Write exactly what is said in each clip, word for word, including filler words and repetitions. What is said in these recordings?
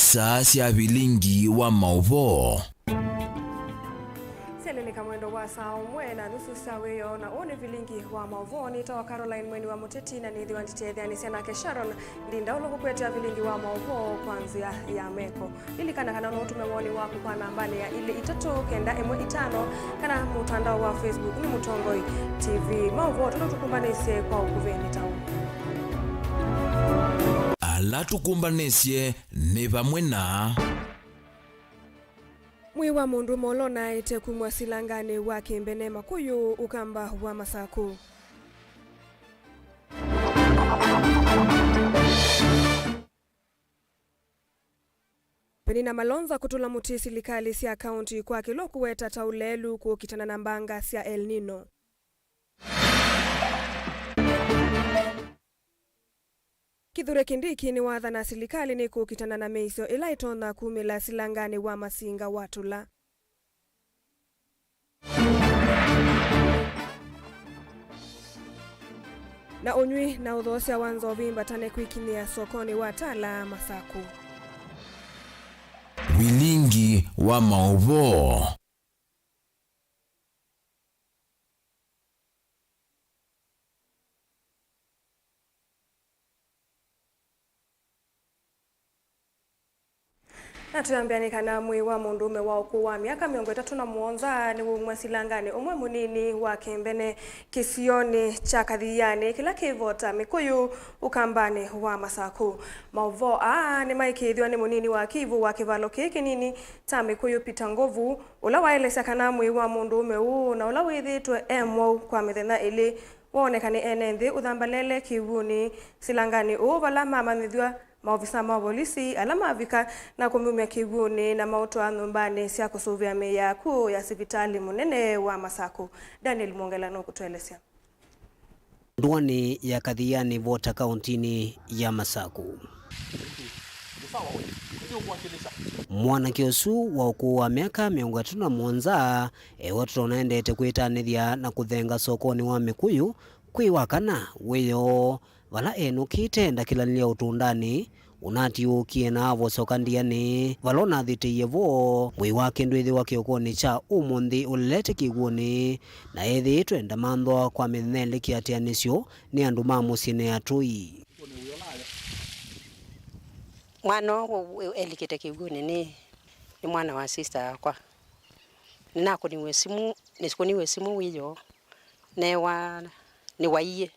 Saa sya vilingi wa maũvoo. Syelelika mwendo wa saa ũmwe na nusu sya wĩoo, na ũũ nĩ vilingi wa maũvoo. Nĩtawa Caroline Mweni wa Mũteti, na nĩthĩwa nditetheanĩsya nake Sharon Ndinda ũla ũkũkwetya vilingi wa maũvoo kwa nzĩa ya meko. Lilikana kana no ũtume woni waku kwa nambanĩ ya ilĩ itatũ kenda ĩmwe itano, kana mũtandao wa Facebook nĩ Mũtongoi T V. Maũvoo tũla tũkũmbanĩsye kwa ũkuvĩ nĩ ta ũũ. Ala tũkũmbanĩsye nĩ vamwe na. Mwĩĩ wa mũndũũme ũla ũnaaĩte kumw'a silanganĩ wa Kĩmbene Makũyũ, Ũkamba wa Masakũ. Penina Malonza kũtũla mũtĩ silikalĩ sya kaũnti kwa kĩla ũkũweta ta ũlelu kũkitana na mbanga sya El Nino. Kithure Kindiki nĩwathana silikalĩ nĩkũkitana na mĩisyo ĩla ĩtonya kumĩla silanganĩ wa masinga wa tũla. Na ũnyw'i na ũthoosya wa nzovi mbatane kwĩkinyĩa sokonĩ wa Tala, Masakũ. Vilingi wa maũvoo. Na tũyambĩa nĩ kana mwĩĩ wa mũndũũme wa ũkũũ wa myaka mĩongo ĩtatũ na mũonza nĩwaumw'a silanganĩ ũmwe mũnini wa Kĩmbene kĩsionĩ kya Kathianĩ kĩla kĩ Vota Mĩkũyũ, Ũkambanĩ wa Masakũ. Maũvoo aa nĩmaĩkĩĩthw'a nĩ mũnini wa kivu wa kĩvalo kĩĩ kĩnini kya Mĩkũyũ, Peter Ngovu, ũla waelesya kana mwĩĩ wa mũndũũme ũũ, na ũla wĩthĩĩtwe e mwau kwa mĩthenya ĩlĩ, wooneka nĩ ene nthĩ ũthambalele kĩw'ũnĩ silanganĩ ũũ, vala mamanyĩthw'a maovisa ma volisi ala mavika na kũmumya kĩw'ũnĩ na maũtwaa nyũmbanĩ sya kũsũvĩa mĩĩ ya akw'ũ ya sivitalĩ mũnene wa Masakũ. Daniel Mwongela nũkũtũelesya. Ndũanĩ ya Kathianĩ Vota kaũntinĩ ya Masakũ. Mwanake ũsu wa ũkũũ wa myaka mĩongo ĩtatũ na mũonza ewetwe ũnaendete kwĩtanĩthya na kũthenga sokonĩ wa Mĩkũyũ kwĩ wakana wĩoo, vala enũkĩte ndakĩlanĩlya ũtũndanĩ, ũnatiũũkie na avosoka ndianĩ, vala ũnathitĩie vo. Mwĩĩ wake ndwĩthĩwa kĩokonĩ kya ũmũnthĩ ũlelete kĩw'ũnĩ, na ethĩĩtwe ndamanthwa kwa mĩthenya ĩlĩ kĩatĩanĩsyo nĩ andũ ma mũsyĩ na atũi. Mwana ũũ elikĩte kĩw'ũnĩ nĩ, nĩ mwana wa sister yakwa. Nĩnakũniwe simũ, nĩkũniwe simũ wĩoo, newa nĩwaiie.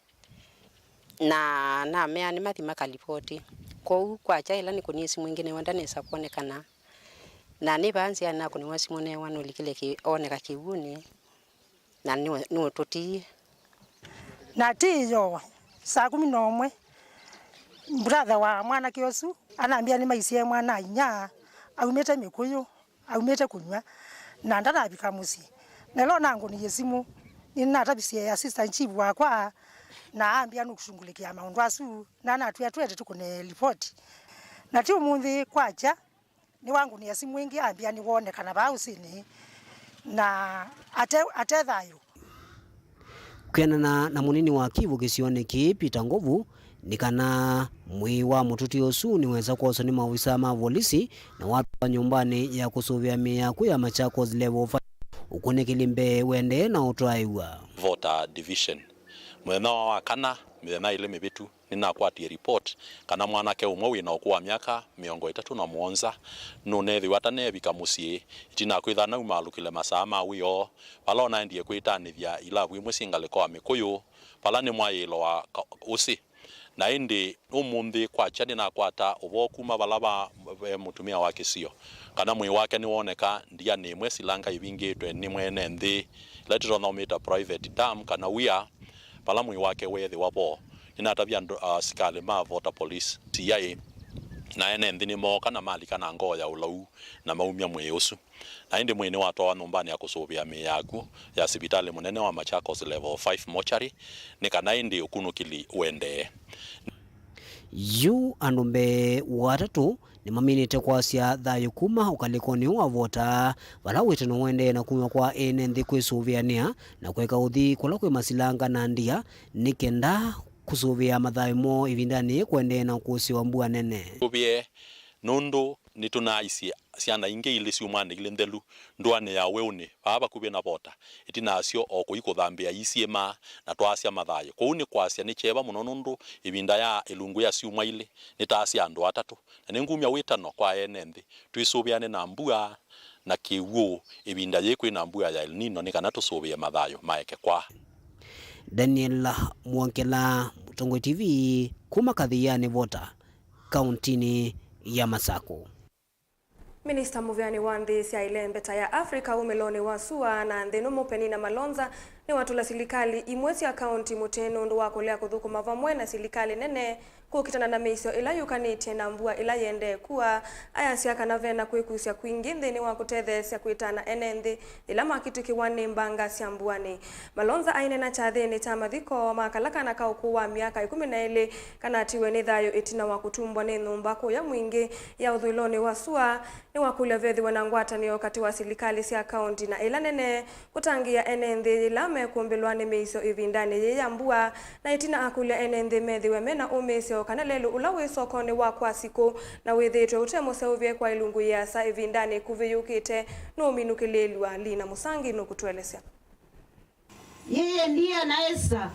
Na namea nĩmathi makalipoti. Kwoou kwakya ĩla nĩkũnie simũ ĩngĩ newa ndanesa kwonekana. Na nĩ vaa nzĩanĩ nakũniwa simũ newa nũlikile kĩ-, ooneka kĩw'ũnĩ, na nĩwe, nĩũtũtiie. Na ti ĩyoo, saa kũmi na ũmwe, brother wa mwanake ũsu anambĩa nĩmaisye mwana-a-inyia aumĩte Mĩkũyũ, aumĩte kũnyw'a, na ndanavika mũsyĩ. Na ĩla ũnangũnĩie simũ, nĩnatavisye assistant chief wakwa, na ambĩa nũkũshughulikia maũndũ asu, na anatwĩa twete tũkũne lipoti. Na ti ũmũnthĩ kwakya, nĩwangũnĩa simũ ĩngĩ ambĩa nĩwoonekana vaa ũsĩnĩ na ate, ate thayũ. Kwĩanana na mũnini wa kivu kĩsionĩ kĩĩ, Peter Ngovu, nĩ kana mwĩĩ wa mũtũti ũsu nĩwesa kwoswa nĩ maovisa ma volisi na watwawa nyũmbanĩ ya kũsũvĩa mĩĩ ya akw'ũ ya Machakos Level five, ũkunĩkĩli mbee ũendee na ũtwaĩw'a. Vota Division, mũthenya wa wakana, mĩthenya ĩlĩ mĩvĩtu, nĩnakwatie report kana mwanake ũmwe wĩ na ũkũũ wa myaka mĩongo ĩtatũ na mũonza nũneethĩwa atanevika mũsyĩ, ĩtina kwĩthwa anaume alũkile masaa ma wĩoo, vala ũnaendie kwĩtanĩthya ilavu imwe syĩ ngalĩko wa Mĩkũyũ, vala nĩ mwaĩĩlo wa ka-, ũsĩ. Na ĩndĩ ũmũnthĩ kwakya nĩnakwata ũvoo kuma vala va, ve mũtumĩa wa kĩsio, kana mwĩĩ wake nĩwoneka ndianĩ ĩmwe silanga ĩvingĩtwe nĩ mwene nthĩ, ĩla tũtonya ũmĩta private dam kana wia, vala mwĩĩ wake weethĩwa vo. Nĩnatavya andũ, asikalĩ ma Vota Police, T I, na ene nthĩ nĩmooka na malika na ngoo ya ũlau na maumya mwĩĩ ũsu. Na ĩndĩ mwĩĩ nĩwatwawa nyũmbanĩ ya kũsũvĩa mĩĩ ya akw'ũ ya sivitalĩ mũnene wa Machakos Level five mortuary, nĩ kana ĩndĩ ũkunũkĩli ũendee. Yu andũ mbee wa atatũ nĩmaminĩte kwasya thayũ kuma ũkalĩkonĩ ũũ wa Vota, vala ũĩtano ũendee na kumw'a kwa ene nthĩ kwĩsũvĩanĩa na kũeka ũthi kũla kwĩ masilanga na ndia, nĩ kenda kũsũvĩa mathayũ moo ĩvindanĩ yĩĩ kũendee na ũkũsĩ wa mbua nene. Tũvĩe nũndũ Nĩtũnaaisye syana ingĩ ilĩ syumwanĩ ilĩ nthelu ndũanĩ ya ũeũnĩ vaa vakuvĩ na Vota, ĩtina asyo o kũi kũthambĩa iisyĩmaa na twaasya mathayũ. Kwoou nĩ kwasya nĩ kyeva mũno nũndũ ĩvinda ya ĩlungu ya syumwa ilĩ nĩtaasya andũ atatũ. Na nĩngumya wĩtano kwa ene nthĩ twĩsũvĩane na mbua na kĩw'ũ ĩvinda yĩĩ kwĩ na mbua ya El Nino nĩ kana tũsũvĩe mathayũ maeke kwaa. Daniel Mwongela, Mũtongoi T V, kuma Kathĩĩanĩ Vota, kauntinĩ ya Masakũ. Minista mũvĩanĩ wa nthĩ sya ĩlembeta ya Africa wumĩlonĩ wa sua na nthĩ nũmũ Penina Malonza nĩwatũla silikalĩ imwe sya kaunti mũtĩ nũndũ wa kũlea kũthũkũma vamwe na silikalĩ nene kũkitana na mĩisyo ĩla yũkanĩtye na mbua ĩla yĩendee kua, ayasya kana ve na kwĩkusya kwingĩ nthĩnĩ wa kũtetheesya kwĩtana ene nthĩ yĩla makitĩkĩwa nĩ mbanga sya mbuanĩ. Malonza aineena kyathĩnĩ kya mathiko ma kala kana ka ũkũũ wa myaka ĩkũmi na ĩlĩ kanatiwe nĩ thayũ ĩtina wa kũtumbwa nĩ nyũmba kũya Mwingĩ ya ũthũĩlonĩ wa sua, nĩwakũlya vethĩwe na ngwatanĩo katĩ wa silikalĩ sya kaunti na ĩla nene kũtangĩĩa ene nthĩ yĩla mekũmbĩlwa nĩ mĩisyo ĩvindanĩ yĩĩ ya mbua, na ĩtina akũlya ene nthĩ methĩwe mena ũmĩĩsyo kana lelũ ũla wĩ sokonĩ wa kwa sikũ na wĩthĩĩtwe ũte mũseũvye kwa ilungu yĩasa ĩvindanĩ ĩkuvĩ yũkĩte nũũminũkĩlĩĩlw'a. Lina Mũsangi nũkũtũelesya. Yeye ndiye anaweza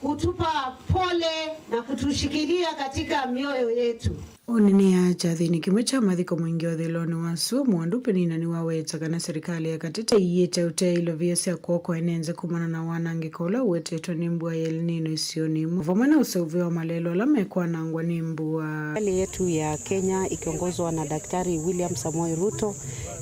kutupa pole na kutushikilia katika mioyo yetu. Ũnenea kyathĩnĩ kĩmwe kya mathiko Mwingĩ ũthũĩlonĩ wa sua, Mwandu Penina nĩwaweta kana serikali ya katĩ ĩiĩte ũtee ilovia sya kw'oko ene nthĩ kumana na wanangĩko ũla ũetetwe nĩ mbua ya El Nino isionĩ imwe, vamwe na ũseũvyo wa malelũ ala mekwanangwa nĩ mbua. Serikali yetu ya Kenya ikiongozwa na Daktari William Samoei Ruto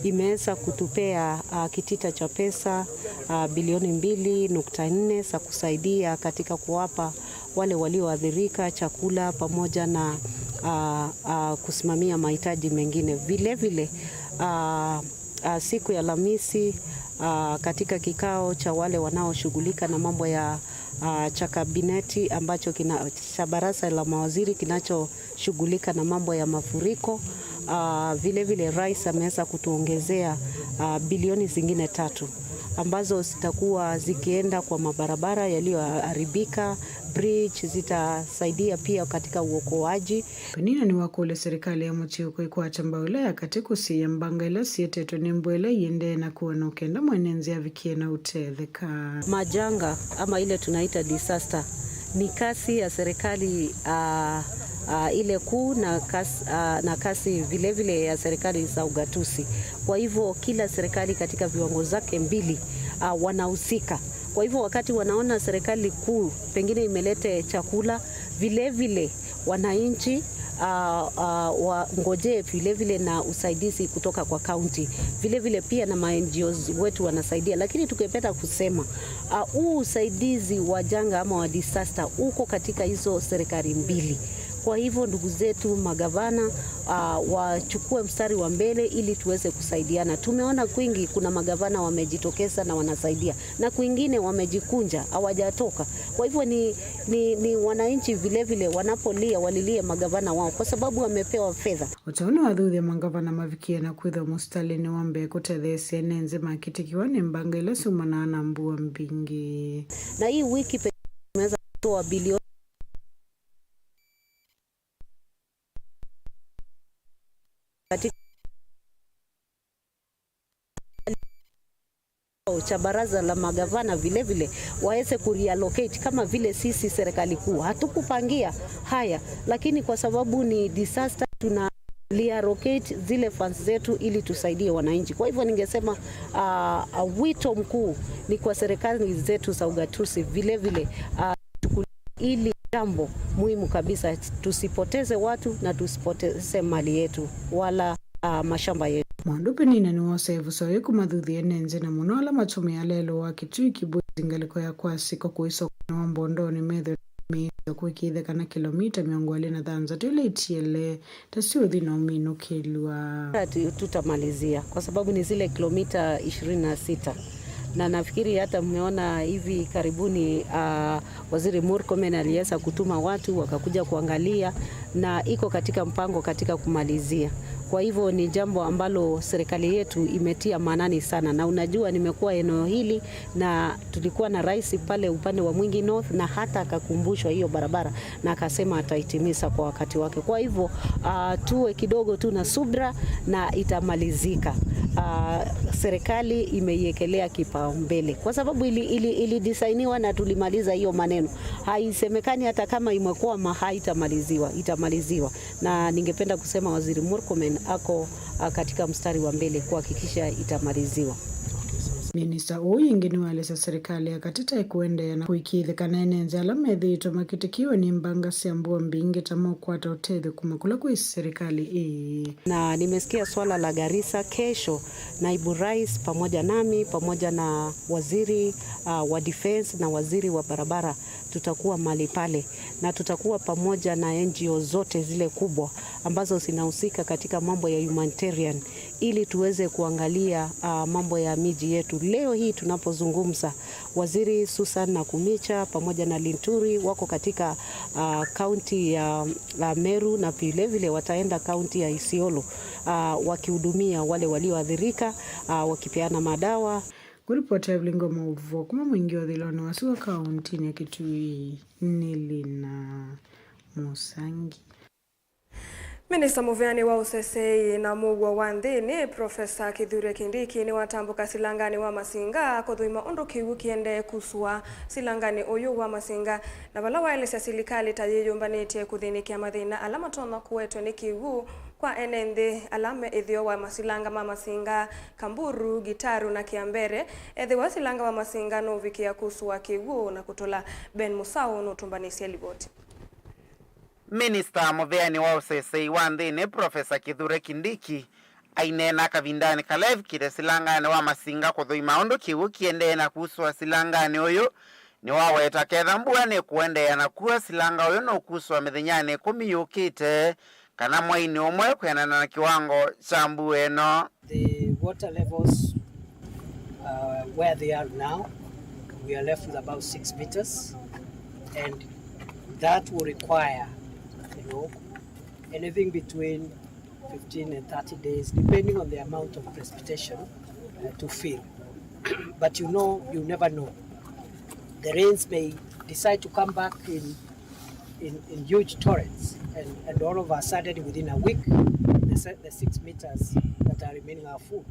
imeweza kutupea, ah, kitita cha pesa, ah, bilioni mbili nukta nne za kusaidia katika kuwapa wale walioathirika chakula pamoja na, ah, ah, kusimamia mahitaji mengine. Vile vile, ah, ah, siku ya Alhamisi, ah, katika kikao cha wale wanaoshughulika na mambo ya, ah, cha kabineti ambacho kina, cha baraza la mawaziri kinachoshughulika na mambo ya mafuriko, ah, vile vile rais ameweza kutuongezea, ah, bilioni zingine tatu ambazo zitakuwa zikienda kwa mabarabara yaliyoharibika, bridge, zitasaidia pia katika uokoaji. Penina nĩwakũlya serikali ya mũtiũko ĩkwate mbau ĩla ya katĩ kũsiĩĩa mbanga ila siĩtetwe nĩ mbua ĩla iendee na kũa nĩ kenda mwene nthĩ avikie na ũtetheka. Majanga ama ile tunaita disaster ni kazi ya serikali, ah, ah, ile kuu na kazi, ah, na kazi vile vile ya serikali za ugatuzi. Kwa hivyo kila serikali katika viwango zake mbili, ah, wanahusika. Kwa hivyo wakati wanaona serikali kuu pengine imelete chakula, vile vile wananchi, ah, ah, wangojee vile vile na usaidizi kutoka kwa county. Vile vile pia na ma N G Os wetu wanasaidia. Lakini tungependa kusema, ah, huu usaidizi wa janga ama wa disaster uko katika hizo serikali mbili. Kwa hivyo, ndugu zetu magavana, ah, wachukue mstari wa mbele ili tuweze kusaidiana. Tumeona kwingi kuna magavana wamejitokeza na wanasaidia, na kwingine wamejikunja, hawajatoka. Kwa hivyo ni, ni, ni wananchi vile vile wanapolia, walilie magavana wao kwa sababu wamepewa fedha. O ta ũu nĩwathuthya mangavana mavikie na kwĩthwa mũsitalĩnĩ wa mbee kũtetheesya ene nthĩ makitĩkiwa nĩ mbanga ila syumanaa na mbua mbingĩ. Na hii wiki pekee tumeweza kutoa bilioni katika cha baraza la magavana vile vile waweze kureallocate kama vile sisi serikali kuu hatukupangia haya, lakini kwa sababu ni disaster tuna reallocate zile funds zetu ili tusaidie wananchi. Kwa hivyo ningesema, ah, ah, wito mkuu ni kwa serikali zetu za ugatuzi vile vile, ah, ili jambo muhimu kabisa, tusipoteze watu na tusipoteze mali yetu wala, ah, mashamba yetu. Mwandu Penina nĩwosa ĩvuso yĩĩ kũmathuthya ene nthĩ na mũno ala matũmĩaa lelũ wa Kitui Kibwezi ngalĩko ya kwa siko kũi sokonĩ wa Mbondonĩ methwe na mĩisyo kũĩkĩĩthya kana kĩlomita mĩongo ĩlĩ na thanthatũ ila itiele ta siũthi na ũminũkĩlw'a. Tu-, tutamalizia kwa sababu ni zile kilomita ishirini na sita. Na nafikiri hata mmeona hivi karibuni, ah, Waziri Murkomen aliweza kutuma watu wakakuja kuangalia na iko katika mpango katika kumalizia. Kwa hivyo ni jambo ambalo serikali yetu imetia maanani sana, na unajua nimekuwa eneo hili na tulikuwa na rais pale upande wa Mwingi North na hata akakumbushwa hiyo barabara na akasema ataitimiza kwa wakati wake. Kwa hivyo, ah, tuwe kidogo tu na subra na itamalizika. Ah, serikali imeiekelea kipaumbele kwa sababu ili, ili, ilidisainiwa na tulimaliza hiyo maneno. Haisemekani hata kama imekwama, haitamaliziwa, itamaliziwa. Na ningependa kusema Waziri Murkomen ako, ah, katika mstari wa mbele kuhakikisha itamaliziwa. Minista ũũ ĩngĩ nĩwaelesya serikali ya katĩ ta ĩkũendeea na kũĩkĩĩthya kana ene nthĩ ala methĩĩtwe makĩtĩkĩĩwe nĩ mbanga sya mbua mbingĩ ta meũkwata ũtethyo kuma kũla kwĩ serikali ĩĩ. Na nimesikia swala la Garissa kesho, naibu rais pamoja nami, pamoja na waziri, ah, wa defense na waziri wa barabara, tutakuwa mahali pale na tutakuwa pamoja na N G O zote zile kubwa ambazo zinahusika katika mambo ya humanitarian ili tuweze kuangalia, ah, mambo ya miji yetu. Leo hii tunapozungumza, waziri Susan Nakumicha pamoja na Linturi wako katika, ah, kaunti ya, ah, Meru na vile vile wataenda kaunti ya Isiolo, ah, wakihudumia wale walioathirika, ah, wakipeana madawa. Kũripoti Evelyn Ngoma Ũvoo kuma Mwingi Ũthilonĩ wa Sua kauntinĩ ya Kitui nĩ Lina Mũsangi. Minista mũveanĩ wa ũseseĩ na mũuo wa nthĩnĩ, Profesa Kithure Kindiki nĩwatambũka silanganĩ wa Masinga kũthũima ũndũ kĩw'ũ kĩendee kusũa silanganĩ ũyũ wa Masinga, na vala waelesya silikalĩ ta yĩyũmbanĩtye kũthĩnĩkĩa mathĩna ala matonya kũetwe nĩ kĩw'ũ kwa ene nthĩ ala me ĩtheo wa masilanga ma Masinga, Kamburu, Gitaru na Kiambere, ethĩwa silanga wa Masinga nũvikĩa kusũa kĩw'ũ na kũtũla. Ben Musau nũtũmbanĩsye livoti. Minista mũveanĩ wa ũseseĩ wa nthĩnĩ, Profesa Kithure Kindiki, aineena kavindanĩ kala evikĩte silanganĩ wa Masinga kũthũima ũndũ kĩw'ũ kĩendee na kusũa silanganĩ ũyũ, nĩwaweta ketha mbua nĩkũendeea na kua, silanga ũyũ nũkusũa mĩthenyanĩ ĩkũmi yũkĩte, kana mweinĩ ũmwe kwĩanana na kĩwango kya mbua ĩno. The water levels, uh, where they are now, we are left with about six meters, and that will require, you know, anything between fifteen and thirty days, depending on the amount of precipitation, uh, to fill. But you know, you never know. The rains may decide to come back in in, in huge torrents, and, and all of a sudden, within a week, the, se- the six meters that are remaining are full.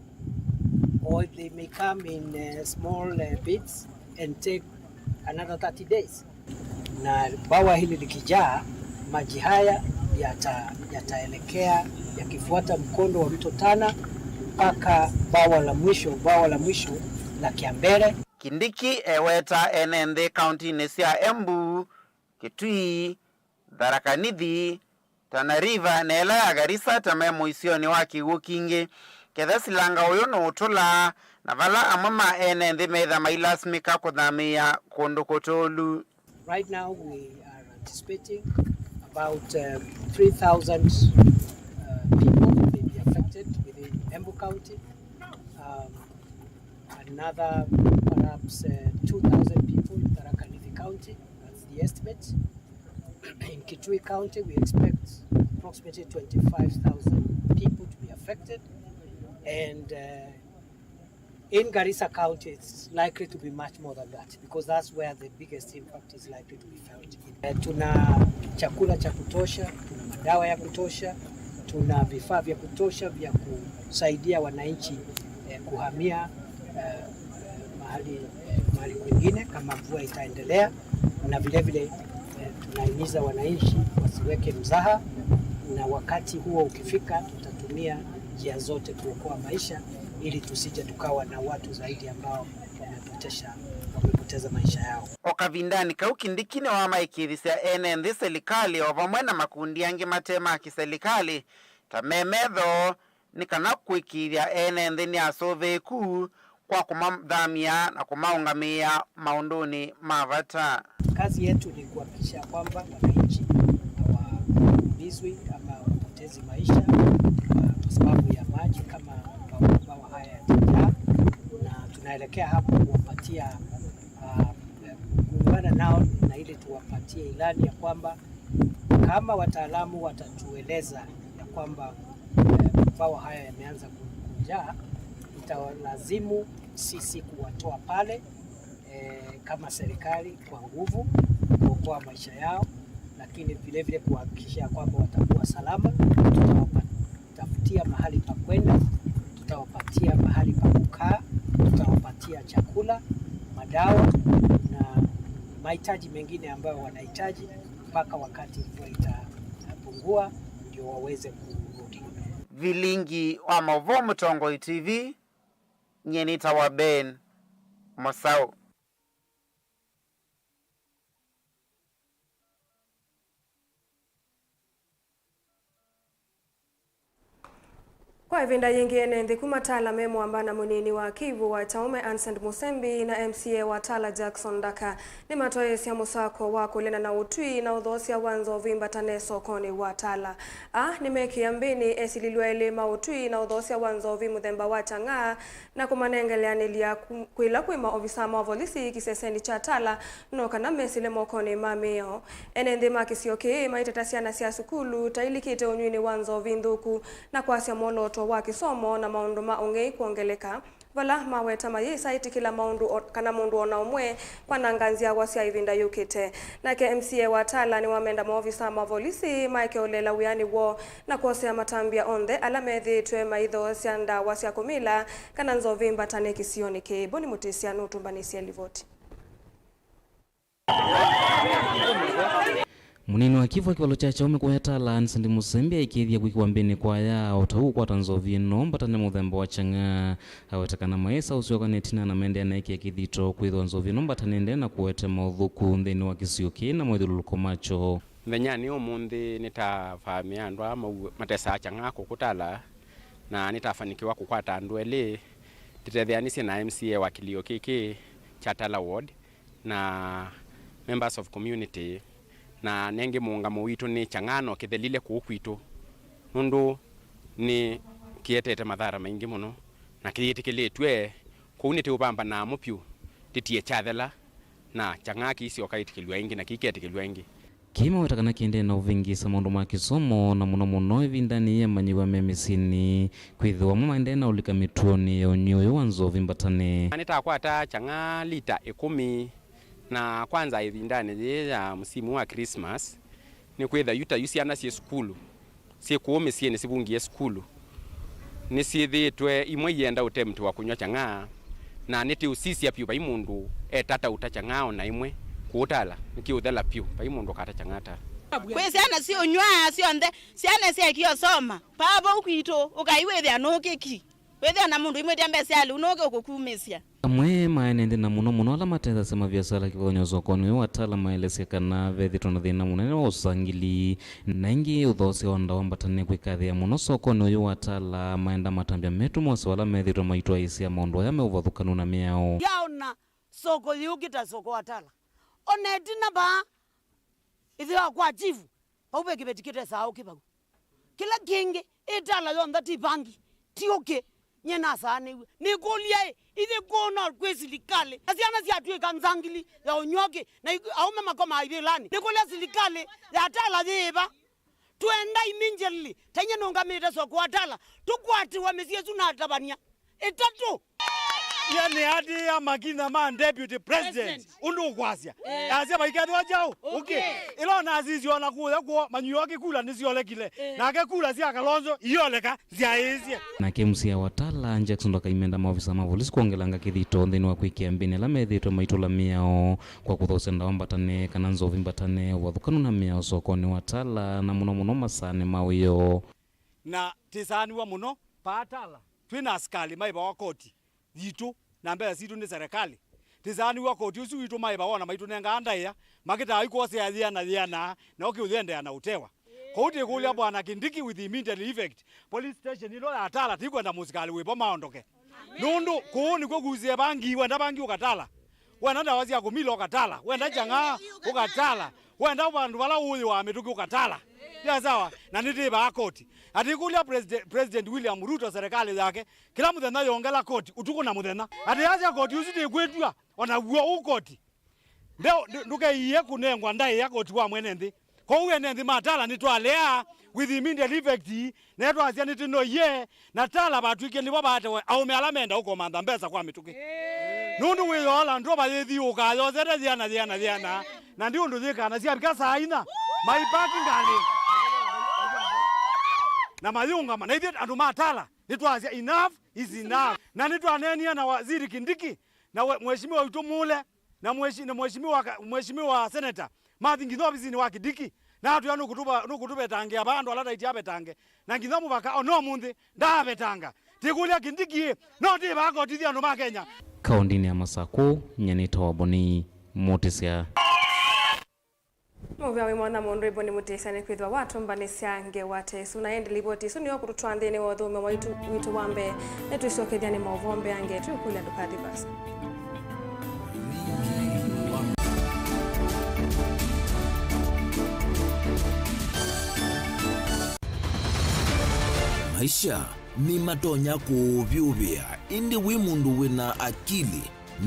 Or they may come in uh, small uh, bits and take another thirty days. Na bawa hili likijaa, maji haya yata, yataelekea yakifuata mkondo wa mto Tana mpaka bawa la mwisho, bawa la mwisho la Kiambere. Kindiki eweta ene nthĩ kauntinĩ sya Embu, Kitui, Tharaka Nithi, Tana River, na ĩla ya Garissa ta me mũisyonĩ wa kĩw'ũ kingĩ. Ketha silanga ũyũ nũũtũla, na vala amwe ma ene nthĩ metha mailasimĩka kũthamĩĩa kũndũ kũtũlu. Right now we are anticipating about um, three thousand uh, people may be affected within Embu County. Um, another perhaps uh, two thousand people in Tharaka Nithi County. That's the estimate. In Kitui County, we expect approximately twenty-five thousand people to be affected. And uh, in Garissa County, it's likely to be much more than that because that's where the biggest impact is likely to be felt. Uh, tuna chakula cha kutosha, tuna madawa ya kutosha, tuna vifaa vya kutosha vya kusaidia wananchi eh, kuhamia eh, mahali, eh, mahali kwingine kama mvua itaendelea, na vile vile eh, tunahimiza wananchi wasiweke mzaha, na wakati huo ukifika, tutatumia njia zote kuokoa maisha ili tusije tukawa na watu zaidi ambao wamepotesha, wamepoteza maisha yao. O kavindanĩ kau, Kindiki nĩwamaĩkĩĩthisya ene nthĩ, selikalĩ o vamwe na makundi angĩ mate ma kĩselikalĩ ta me metho nĩ kana kũĩkĩĩthya ene nthĩ nĩ asũvĩĩku kwa kũmathamya na kũmaũngamĩĩa maũndũnĩ ma vata. Kazi yetu ni kuhakikisha kwamba wananchi hawaumizwi ama hawapotezi maisha uh, kwa sababu ya maji kama mabwawa haya yatajaa, na tunaelekea hapo kuwapatia uh, kuungana nao na ili tuwapatie ilani ya kwamba kama wataalamu watatueleza ya kwamba eh, Mabwawa haya yameanza ku-, kujaa, itawalazimu sisi kuwatoa pale, eh, kama serikali kwa nguvu, kuokoa maisha yao, lakini vile vile kuhakikisha kwamba watakuwa salama. Tutawapa-, tafutia mahali pa kwenda, tutawapatia mahali pa kukaa, tutawapatia chakula, madawa na mahitaji mengine ambayo wanahitaji mpaka wakati mvua itapungua ndio waweze kurudi. Vilingi wa mauvoo Mũtongoi T V, nyie nĩtawa Ben Mũsaũ. Kwa ĩvinda yĩngĩ, ene nthĩ kuma Tala me mũamba na mũnini wa kĩivu wa Kyaume Ansend Musembi na M C A wa Tala Jackson Ndaka nĩmatwaĩĩsya mũsako wa kũlena na ũtwi na ũthoosya wa nzovi mbatane sokonĩ wa Tala. Aa nĩmekĩa mbĩnĩ esilĩlwa elĩ ma ũtwi na ũthoosya wa nzovi mũthemba wa kyang'aa na kũmanengeleanĩlya ku-, kwĩla kwĩ maovisa ma volisi kĩsesenĩ kya Tala no kana mesĩle mokonĩ ma mĩao. Ene nthĩ ma kĩsio kĩĩ maiteta syana sya sukulu ta ilikĩte ũnyw'ĩnĩ wa nzovi nthũku na kwasya mwolooto wa kĩsomo na maũndũ ma ũng'ei kwongeleka, vala maweta mayĩsa ĩtĩkĩla maũndũ o-, kana mũndũ o na ũmwe kwananga nzyawa sya ĩvinda yũkĩte. Nake M C A wa Tala nĩwamenda maovisa ma volisi maeke ũlela wĩanĩ woo na kwosea matambya onthe ala methĩĩtwe maithoosya ndawa sya kũmila kana nzovi mbatane kĩsionĩ kĩĩ. Boni Mũtĩsya nũtũmbanĩsye livoti. Mũnini wa kĩivu wa kĩvalo kya Kyaume kũya Tala, Ansend Musembi, aikĩĩthya kwĩkĩwa mbĩnĩ kwa aya o ta ũu ũkwata nzovi ĩno mbatane mũthemba wa kyang'aa. Aweta kana maĩsa ũsyoka nĩ ĩtina na maendeea na ĩkĩa kĩthito kwĩthĩwa nzovi ĩno mbatane ndĩ na kũete maũthũku nthĩnĩ wa kĩsio kĩĩ na moithyũlũlũko makyo. Mũthenyanĩ ũmũnthĩ nĩtavamĩa andũ aa mau matesaa kyang'aa kũkũ Tala, na nĩtafanikiwa kũkwata andũ elĩ tũtetheanĩsye na M C A wa kĩlio kĩkĩ kya Tala Ward na members of community, na nengĩ mũũngamo witũ nĩ kyang'aa no kĩthelile kũu kwitũ, nũndũ nĩ kĩetete mathara maingĩ mũno na kĩyĩtĩkĩlĩtw'e. Kwoou nĩtĩũvambanaa mũvyũ tĩtie kyathela, na kyang'aa kĩisyoka ĩtĩkĩlw'a ĩngĩ na kĩiketĩkĩlw'a ĩngĩ. Kĩĩ maweta kana kĩendee na ũvĩngĩĩsa maũndũ ma kĩsomo, na mũno mũno ĩvindanĩ yĩĩ amanyĩw'a me mĩsyĩnĩ, kwĩthĩwa amwe maendee na ũlika mĩtuonĩ ya ũnyw'ĩ ũyũ wa nzovi mbatane. Nĩtakwata kyang'aa lita ĩkũmi, na kwanza ĩvindanĩ yĩĩ ya msimu wa Christmas, nĩkwĩtha yu ta yu syana syĩ sukulu, syĩ kũũ mĩsyĩnĩ sivungie sukulu, nĩsyĩthĩĩtwe imwe ienda ũtemtiwa kũnyw'a kyang'aa, na nĩtĩũsisya vyũ vai mũndũ etata ũta kyang'aa o na ĩmwe kũũ Tala, nĩkĩũthela vyũ, vai mũndũ ũkata kyang'aa Tala. Kwĩ syana siũnyw'aa syonthe, syana syakie ũsoma, paa vau kwitũ, ũkai wĩthĩa nũkĩki, wĩthĩa na mũndũ imwĩtya mbesa alĩ ũnũke ũkũkumĩsya. Amwe ma ene nthĩ na mũno mũno ala matethasya maviasala kĩvathũkany'o sokonĩ ũyũ wa Tala maelesya kana vethĩtwe na thĩna mũnene wa ũsangili, na ĩngĩ ũthoosya wa ndawa mbatane kwĩkathĩa mũno sokonĩ ũyũ wa Tala, maenda matambya metũ mose vala methĩtwe maitwaĩĩsya maũndũ aya me ũvathũkanu na mĩao. Yaona soko yĩũkĩta soko wa Tala. Ona ĩtina vaa, ĩthĩwa kwa chifu, vau ve kĩveti kĩtesaa ũkĩ vau. Kĩla kĩngĩ, ĩ Tala yonthe ti vangi, ti ũkĩ. Nyie nasaanĩw'e. Nĩkũlya-ĩ, ithyĩ kũũ no kwĩ silikalĩ? Na syana syatw'ĩka nzangili ya ũnyw'a ũkĩ, na ik-, aũme makomaa ivĩlanĩ. Nĩkũlya silikalĩ ya Tala yĩĩva? Twenda immediately, ta inyie nũngamĩte soko wa Tala, tũkwatĩwa mĩsyĩ ĩsu na atavany'a ĩtatũ. Ye nĩatĩĩa makinya ma Deputy President, President, ũndũ ũkwasya. Eh. Asya vaikethĩwa kyaũ? Ũkĩ. Ũkĩ. Ĩla onasisye ona kũya kwoo, manyuo kĩkula nĩsyolekile. Eh. Nake kula sya Kalonzo ioleka nzyaĩĩsye. Nake M C A wa Tala, Jackson Ndaka, aimenda maovisa ma volisi kwongelanga kĩthito nthĩnĩ wa kwĩkĩa mbĩnĩ ala methĩĩtwe maitũla mĩao kwa kũthoosya ndawa mbatane kana nzovi mbatane, ũvathũkanu na mĩao sokonĩ wa Tala, na mũno mũno masaanĩ ma wĩoo. Na tĩsaanĩw'a mũno paa Tala twĩ na asikalĩ maĩvawa koti yitũ, na mbesa sitũ nĩ serikali. Tĩsaanĩw'a koti ũsu witũ maĩvawa na maitũnengaa ndaĩa, makĩtaa ikwoseea yĩana yĩana, na ũkĩũyendeea na ũtewa. Kwoou tĩkũlya Bwana Kindiki with immediate effect, police station ĩno ya Tala tĩkwenda mũsikalĩ wĩvo maondoke. Nũndũ kũũ nĩkw'o kusie vangi, wenda vangi ũkatala. Wenda ndawa sya kũmila ũkatala. Wenda kyang'aa ũkatala. Wenda vandũ vala ũyĩwaa mĩtũkĩ ũkatala. Ya sawa, na nĩtĩvaa koti. Atĩkũlya President, President William Ruto serikali yake, kĩla mũthenya yongela koti, ũtukũ na mũthenya. Atĩ yasya koti ũsu tĩkwĩtw'a, ona w'o ũkoti. Ndeo, ndũ-, ndũkeiie kũnengwa ndaĩa koti wa mwene nthĩ. Kwoou ene nthĩ ma Tala nĩtwalea with immediate effect, na twasya nĩtũnoie, na Tala vatw'ĩkie nĩvo vaatewe aũme ala menda ũkomantha mbesa kwa mĩtũkĩ. Nũndũ wĩyoola ndũva yĩthiũũkaa yosete yĩana, yĩana, yĩana, na ndi ũndũ yĩkaa, na syavika saa inya, maipaki ngalĩ na mayĩũngama. Na ithyĩ andũ ma Tala nĩtwasya, "Enough is enough." Na nĩtwaneenie na Waziri Kindiki na we-, Mheshimiwa witũ Mule, na mweshi-, na mheshimiwa ka-, mheshimiwa senator, mathi nginya ovisinĩ wa Kindiki, na atwĩa nũkũtũva-, nũkũtũvetangĩa vaa andũ ala taiti avetange, na nginya mũvaka ona ũmũnthĩ ndaavetanga. Tĩkũlya Kindiki ĩ, no tĩvaa kotithya andũ ma Kenya? Kaũndĩnĩ ya Masakũ, nyie nĩtawa Boni Mũtĩsya. Mũvea wĩ mwanya mũndũ ĩvo nĩ Mũtĩsya nĩkwĩthĩwa watũmbanĩsya ngewa ta ĩsu, na ĩndĩ livoti ĩsu nĩyo kũtũtwaa nthĩnĩ wa ũthũmĩo waitũ witũ wa mbee. Nĩtwĩsyokethya nĩ maũvoo mbeange, twĩkũlya ndũkathi vaasa. Maisha nĩmatonya kũũvyũvĩa, ĩndĩ wĩ mũndũ wĩna akili,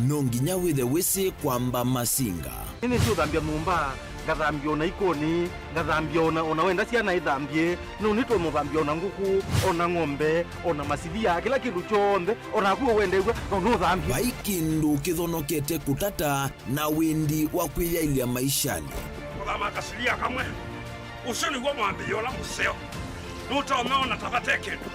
no nginya wĩthe wĩsĩ kwamba masinga. Nĩnĩsĩ ũthambya nyũmba, ngathambya ona ikoni, ngathambya ona, ona wenda syana ithambye, no nĩtũmũthambya ona ngũkũ, ona ng'ombe, ona masivia, kĩla kĩndũ kyonthe, ona naku wendew'a, no nũthambye. Vai kĩndũ kĩthonokete kũtata na wendi wa kwĩyaĩlya maishanĩ. Kũthama kasilia kamwe. Ũsu nĩw'o mwambĩĩo ũla mũseo. Nũtonya ona ta vate kĩndũ.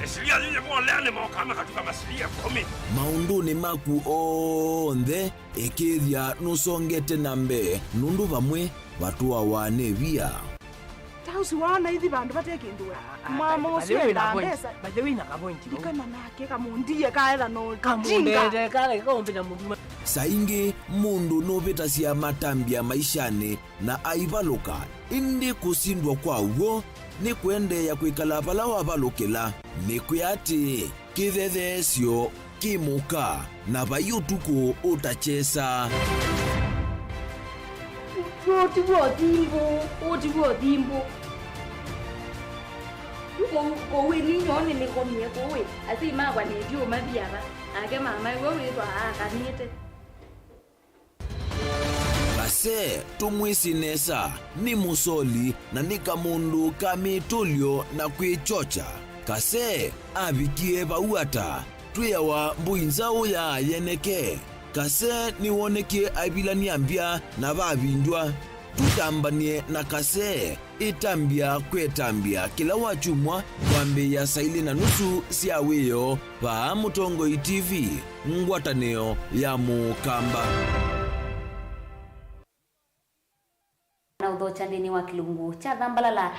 Ĩsilia yĩyĩvolea nĩmokaa makatuka masilia ĩkũmi. Maũndũnĩ maku onthe, ĩkĩĩthya nũsongete na mbee, nũndũ vamwe vatũawa nĩ via. Ta ũsu waona ithi vandũ vate kĩndũ we. Mama ũsu enda mbesa. By the way, na kavointi vau. Ikana nake kamũndie kaetha no kamũndete kale kaũmbĩta mũndũ. Saa ingĩ mũndũ nũvĩtasya matambya maishanĩ na aivalũka, ĩndĩ kũsindwa kwa w'o nĩ kũendeea kwĩkala vala wavalũkĩla. Nĩkwĩa atĩĩ, kĩthetheesyo kĩ mũka, na vai ũtukũ ũtakyesa. Ũũ ti w'o thimbũ, ũũ ti w'o thimbũ. Kũu, kũu ĩni nyoo nĩnĩkomie kũu ĩ, asyai makwa nĩndiũmathi ava, nake mama ĩwe wĩthwa aakanĩte. Kase, tũmwĩsĩ nesa, nĩ mũsoli na nĩ kamũndũ ka mĩtũlyo na kwĩkyokya. Kase avikie vau ata? Twĩawa mbũi nzaũ ya yeneke. Kase nĩwonekie aivilany'a mbya na vavindw'a. Tũtambany'e na Kase. Ĩtambya kwĩ ĩtambya kĩla wakyumwa kwambĩĩa saa ilĩ na nusu sya wĩoo vaa Mũtongoi T V, ngwatanĩo ya Mũkamba. Na ũthokya nthĩnĩ wa kĩlungu kya Thambalala.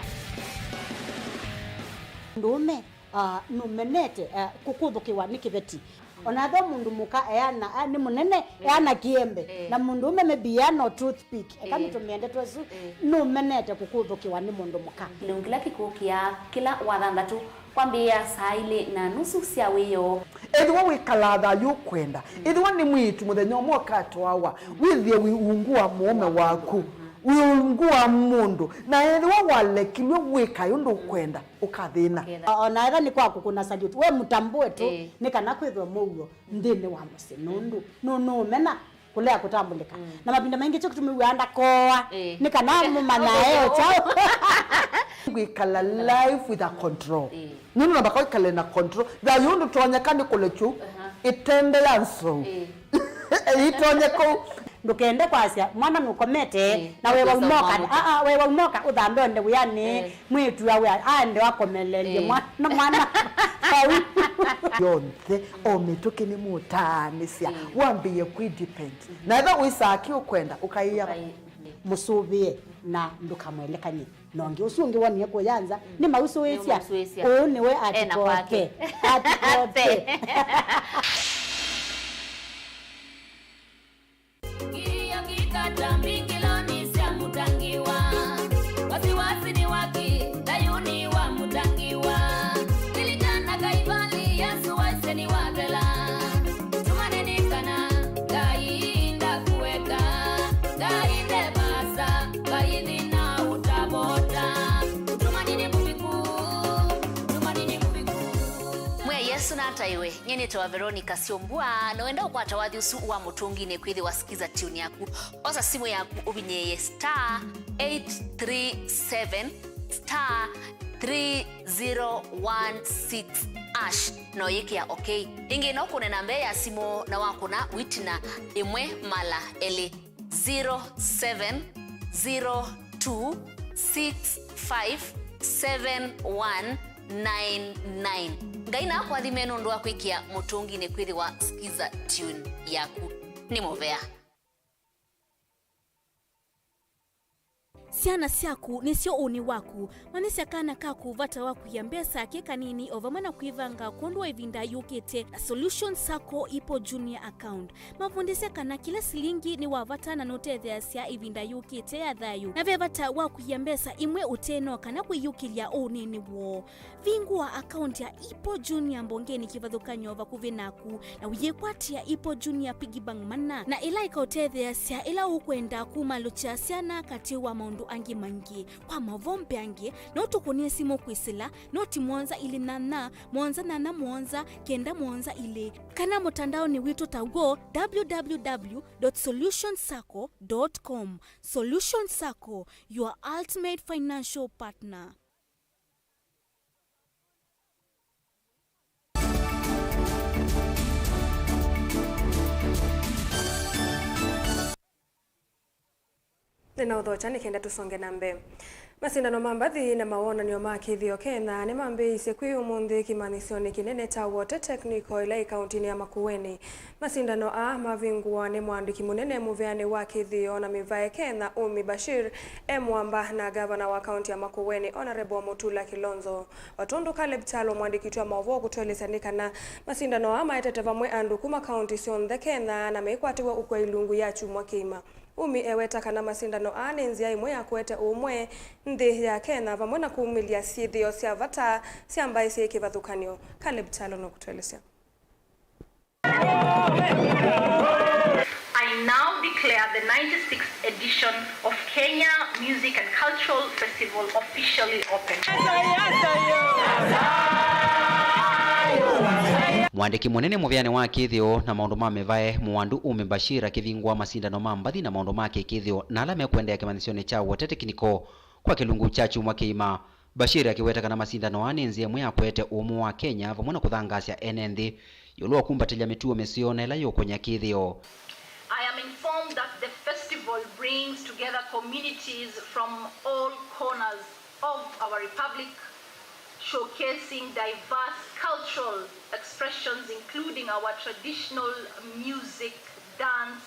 Mũndũũme, ah, nũmenete, ah, kũkũthũkĩwa nĩ kĩveti. Ona ethĩwa mũndũ mũka eana, a, nĩ mũnene, eh, eana kĩembe, eh, na mũndũũme maybe eana o toothpick, eka, eh, nĩtũmĩe ndeto ĩsu, eh, nũmenete kũkũthũkĩwa nĩ mũndũ mũka. Kĩlungu kĩla kĩkũkĩa kĩla wathanthatũ kwambĩĩa saa ilĩ na nusu sya wĩoo. Ethĩwa wĩkalaa thayũ ũkwenda, mm, ethĩwa nĩ mwĩĩtu mũthenya ũmwe ũkatwawa, mm, wĩthĩe wĩ ungu wa mũũme waku, mm, wĩ ungu wa mũndũ, na ethĩwa walekilw'e wĩkae ũndũ ũkwenda, ũkathĩna. Ũkethĩa. O-, ona etha nĩ kwa kũkũna salute, we mũtambũe tu, ĩĩ, nĩ kana kwĩthwe mũuo nthĩnĩ wa mũsyĩ, nũndũ nũnũũmena kũlea kũtambũlĩka. Mm. Na mavinda maingĩ kyo kĩtumi wĩaa ndakoa, ĩĩ, nĩ kana mũmanya e kyaũ. Kwĩkala life with a control. Ĩĩ. Nũndũ na mpaka wĩkale na control. Thayũ ndũtonyeka nĩ kũlekyu, aha, ĩtende ya nsou. Ĩĩ. Ĩtonye kũu. Ndũkende kwasya mwana nũkomete, ĩĩ, na wewa ũkwĩsa umoka, mwana. Aa, wewa umoka ũthambe onde wĩanĩ, ĩĩ, mwĩĩtu awe aende akomeleelye, ĩĩ, mwana, mwana. Vau. Yonthe, o mĩtũkĩ nĩ mũtaanĩsya, ĩĩ, wambĩĩe kwĩ depend. Mhm. Na etha wĩsaa kĩ ũkwenda, ũkaĩa. Ũkaĩ-, ĩĩ, mũsũvĩe na ndũkamwelekany'e. Na ũngĩ ũsu ũngĩ wonie kũya nza, mm, nĩmausũĩsya. Nĩmausũĩsya. Ũũ nĩwe ena atikoke. Kwake. Atikoke. Kilio kikata mbingiloni sya Mũtangiwa. Wasiwasi ni waki, thayuni wa Mũtangiwa. Lilikana Kaivali, Yesu waisye nĩwathela. Tumanini kana Ngai ndakueka, Ngai nde vaasa, Ngai thĩna ũtavota. Tumanini mũviku, tumanini mũviku. Mwĩai Yesũ nata Ewe, nyie nĩtawa Veronica Syombua, na wenda ũkwata wathi ũsu wa mũtũnginĩ kwĩthĩwa Skiza Tune yaku, osa simũ yaku ũvinyĩĩe star eight three seven star three zero one six hash, na ũyĩkĩa okay. Ĩngĩ no kũne namba ya simũ na wakũna wĩtina ĩmwe mala elĩ, zero seven zero two six five seven one nine nine. Ngai nakũathime nũndũ wa kwĩkĩa mũtũnginĩ kwĩthĩwa Skiza Tune yaku. Nĩ mũvea. Syana syaku nĩsyo ũnĩ waku. Manyĩsya kana kaku vata wa kũia mbesa ke kanini o vamwe na kwĩvanga kwondũ wa ĩvinda yũkĩte na Solution Sacco Ipo Junior Account. Mavundĩsye kana kĩla silingi nĩ wa vata na nũtetheeasya ĩvinda yũkĩte ya thayũ. Na ve vata wa kũia mbesa imwe ũteno kana kwĩyũkĩlya ũnĩnĩ woo. Vingũa akaunti ya Ipo Junior mbongenĩ kĩvathũkany'o vakuvĩ naku, na ũyĩkwatĩa Ipo Junior Piggy Bank mana, na ĩla ĩkaũtetheeasya ĩla ũkwenda kumalũkya syana katĩ wa maũndũ angĩ maingĩ. Kwa maũvoo mbeange, no tũkũnĩe simũ kwĩsĩla noti mũonza ilĩ nyanya, mũonza nyanya mũonza, kenda mũonza ilĩ, kana mũtandaonĩ witũ ta w'o, www dot solution sacco dot com. Solution Sacco, your ultimate financial partner. Nĩnaũthokya nĩ kenda tũsonge na mbee. Masindano ma mbathi na mawonany'o ma kĩthĩo Kenya nĩmambĩĩisye kwĩ ũmũnthĩ kĩmanyĩsyonĩ kĩnene kya Wote Technical ĩla ĩ kauntinĩ ya Makueni. Masindano aa mavingũwa nĩ mũandĩki mũnene mũveanĩ wa kĩthĩo na mĩvae Kenya, Umi Bashir, e mũamba na ngavana wa kaunti ya Makueni, Honorable Mutula Kilonzo. O tondũ Caleb Kyalo, mwandĩki witũ wa maũvoo, ũkũtũelesya nĩ kana masindano aa maetete vamwe andũ kuma kaunti syonthe Kenya na meikwatĩw'a ũkua ilungu ya kyumwa kĩima. Umi eweta kana masindano aa nĩ nzĩa ĩmwe ya kũete ũũmwe nthĩ ya Kenya vamwe na kumĩlya syĩthĩo sya vata sya mbaĩ syĩ kĩvathũkany'o. Caleb Kyalo nũkũtũelesya. I now declare the ninety-sixth edition of Kenya Music and Cultural Festival officially open. Mwandĩki mũnene mũveanĩ wa kĩthĩo na maũndũ ma mĩvae, Mũwandu Umi Bashir, akĩvingũa masindano ma mbathi na maũndũ ma kĩkĩthĩo na ala mekũendeea kĩmanyĩsyonĩ kya Wote Technical kwa kĩlungu kya kyumwa kĩima. Bashir akĩweta kana masindano aa nĩ nzĩa ĩmwe ya kũete ũmũ wa Kenya vamwe na kũthangaasya ene nthĩ ĩũlũ wa kumbatĩlya mĩtuo mĩseo na ĩla yĩũkũny'a kĩthĩo. I am informed that the festival brings together communities from all corners of our republic, showcasing diverse cultural expressions, including our traditional music, dance,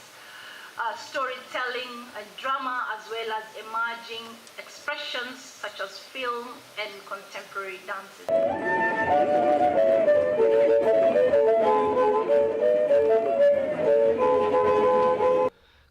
uh, storytelling, and drama, as well as emerging expressions such as film and contemporary dances.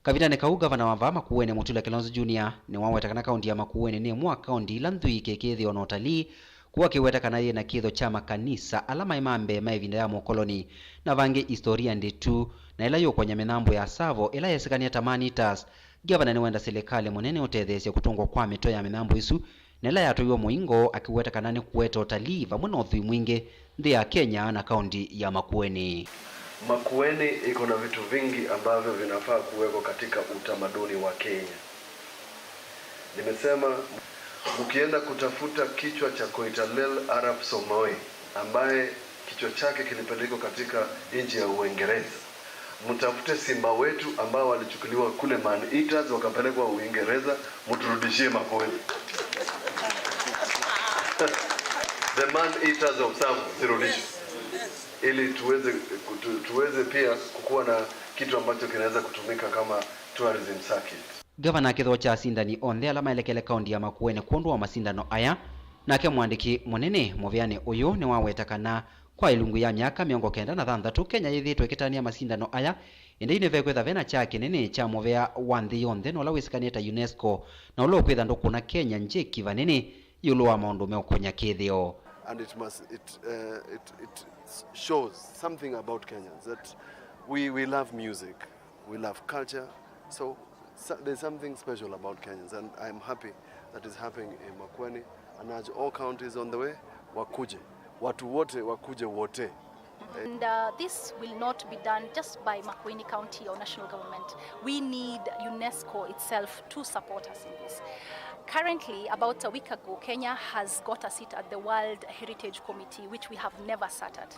Kavindanĩ kau, ngavana wa vaa Makueni, Mutula Kilonzo Junior, nĩwaweta kana kaunti ya Makueni nĩ ĩmwe wa kaunti ila nthwii kĩkĩthĩo na ũtalii, kũu akĩweta kana yĩ na kĩthĩo kya makanisa ala maĩ ma mbee ma ĩvinda ya mũkoloni, na vangĩ istoria ndĩtu, na ĩla yĩũkony'a mĩthambũ ya Tsavo ĩla yesĩkanie ta man-eaters. Ngavana nĩwenda silikalĩ mũnene ũtetheesye kũtũngwa kwa mĩtwe ya mĩthambũ ĩsu, na ĩla yatwaiwe mũingo, akĩweta kana nĩ kũete ũtalii vamwe na ũthwii mwingĩ nthĩ ya Kenya na kaunti ya Makueni. Makueni iko na vitu vingi ambavyo vinafaa kuwekwa katika utamaduni wa Kenya. Nimesema, mkienda kutafuta kichwa cha Koitalel Arap Somoei, ambaye kichwa chake kilipelekwa katika nchi ya Uingereza, mtafute simba wetu ambao walichukuliwa kule man-eaters wakapelekwa Uingereza, mturudishie Makueni. The man-eaters of Tsavo zirudishwe, ili tuweze, tu-, tuweze pia kukuwa na kitu ambacho kinaweza kutumika kama tourism circuit. Ngavana akĩthokya asindani onthe ala maelekele kaunti ya Makueni kwondũ wa masindano aya. Nake mwandĩki mũnene mũveanĩ ũyũ nĩwaweta kana kwa ĩlungu ya myaka mĩongo kenda na thanthatũ, Kenya yĩthĩĩtwe ĩkĩtanĩa masindano aya, ĩndĩ nĩvekwĩtha vena kyaa kĩnene kya mũvea wa nthĩ yonthe na ũla wĩsĩkanĩe ta UNESCO, na ũla ũkwĩtha ndũkũna Kenya njeki vanene ĩũlũ wa maũndũ meũkũnya kĩthĩo. And it must, it, uh, it, it shows something about Kenyans, that we, we love music, we love culture, so, so there's something special about Kenyans, and I'm happy that is happening in Makueni, and urge all counties on the way, wakuje, watu wote wakuje wote. And uh, this will not be done just by Makueni County or national government. We need UNESCO itself to support us in this. Currently, about a week ago, Kenya has got a seat at the World Heritage Committee, which we have never sat at.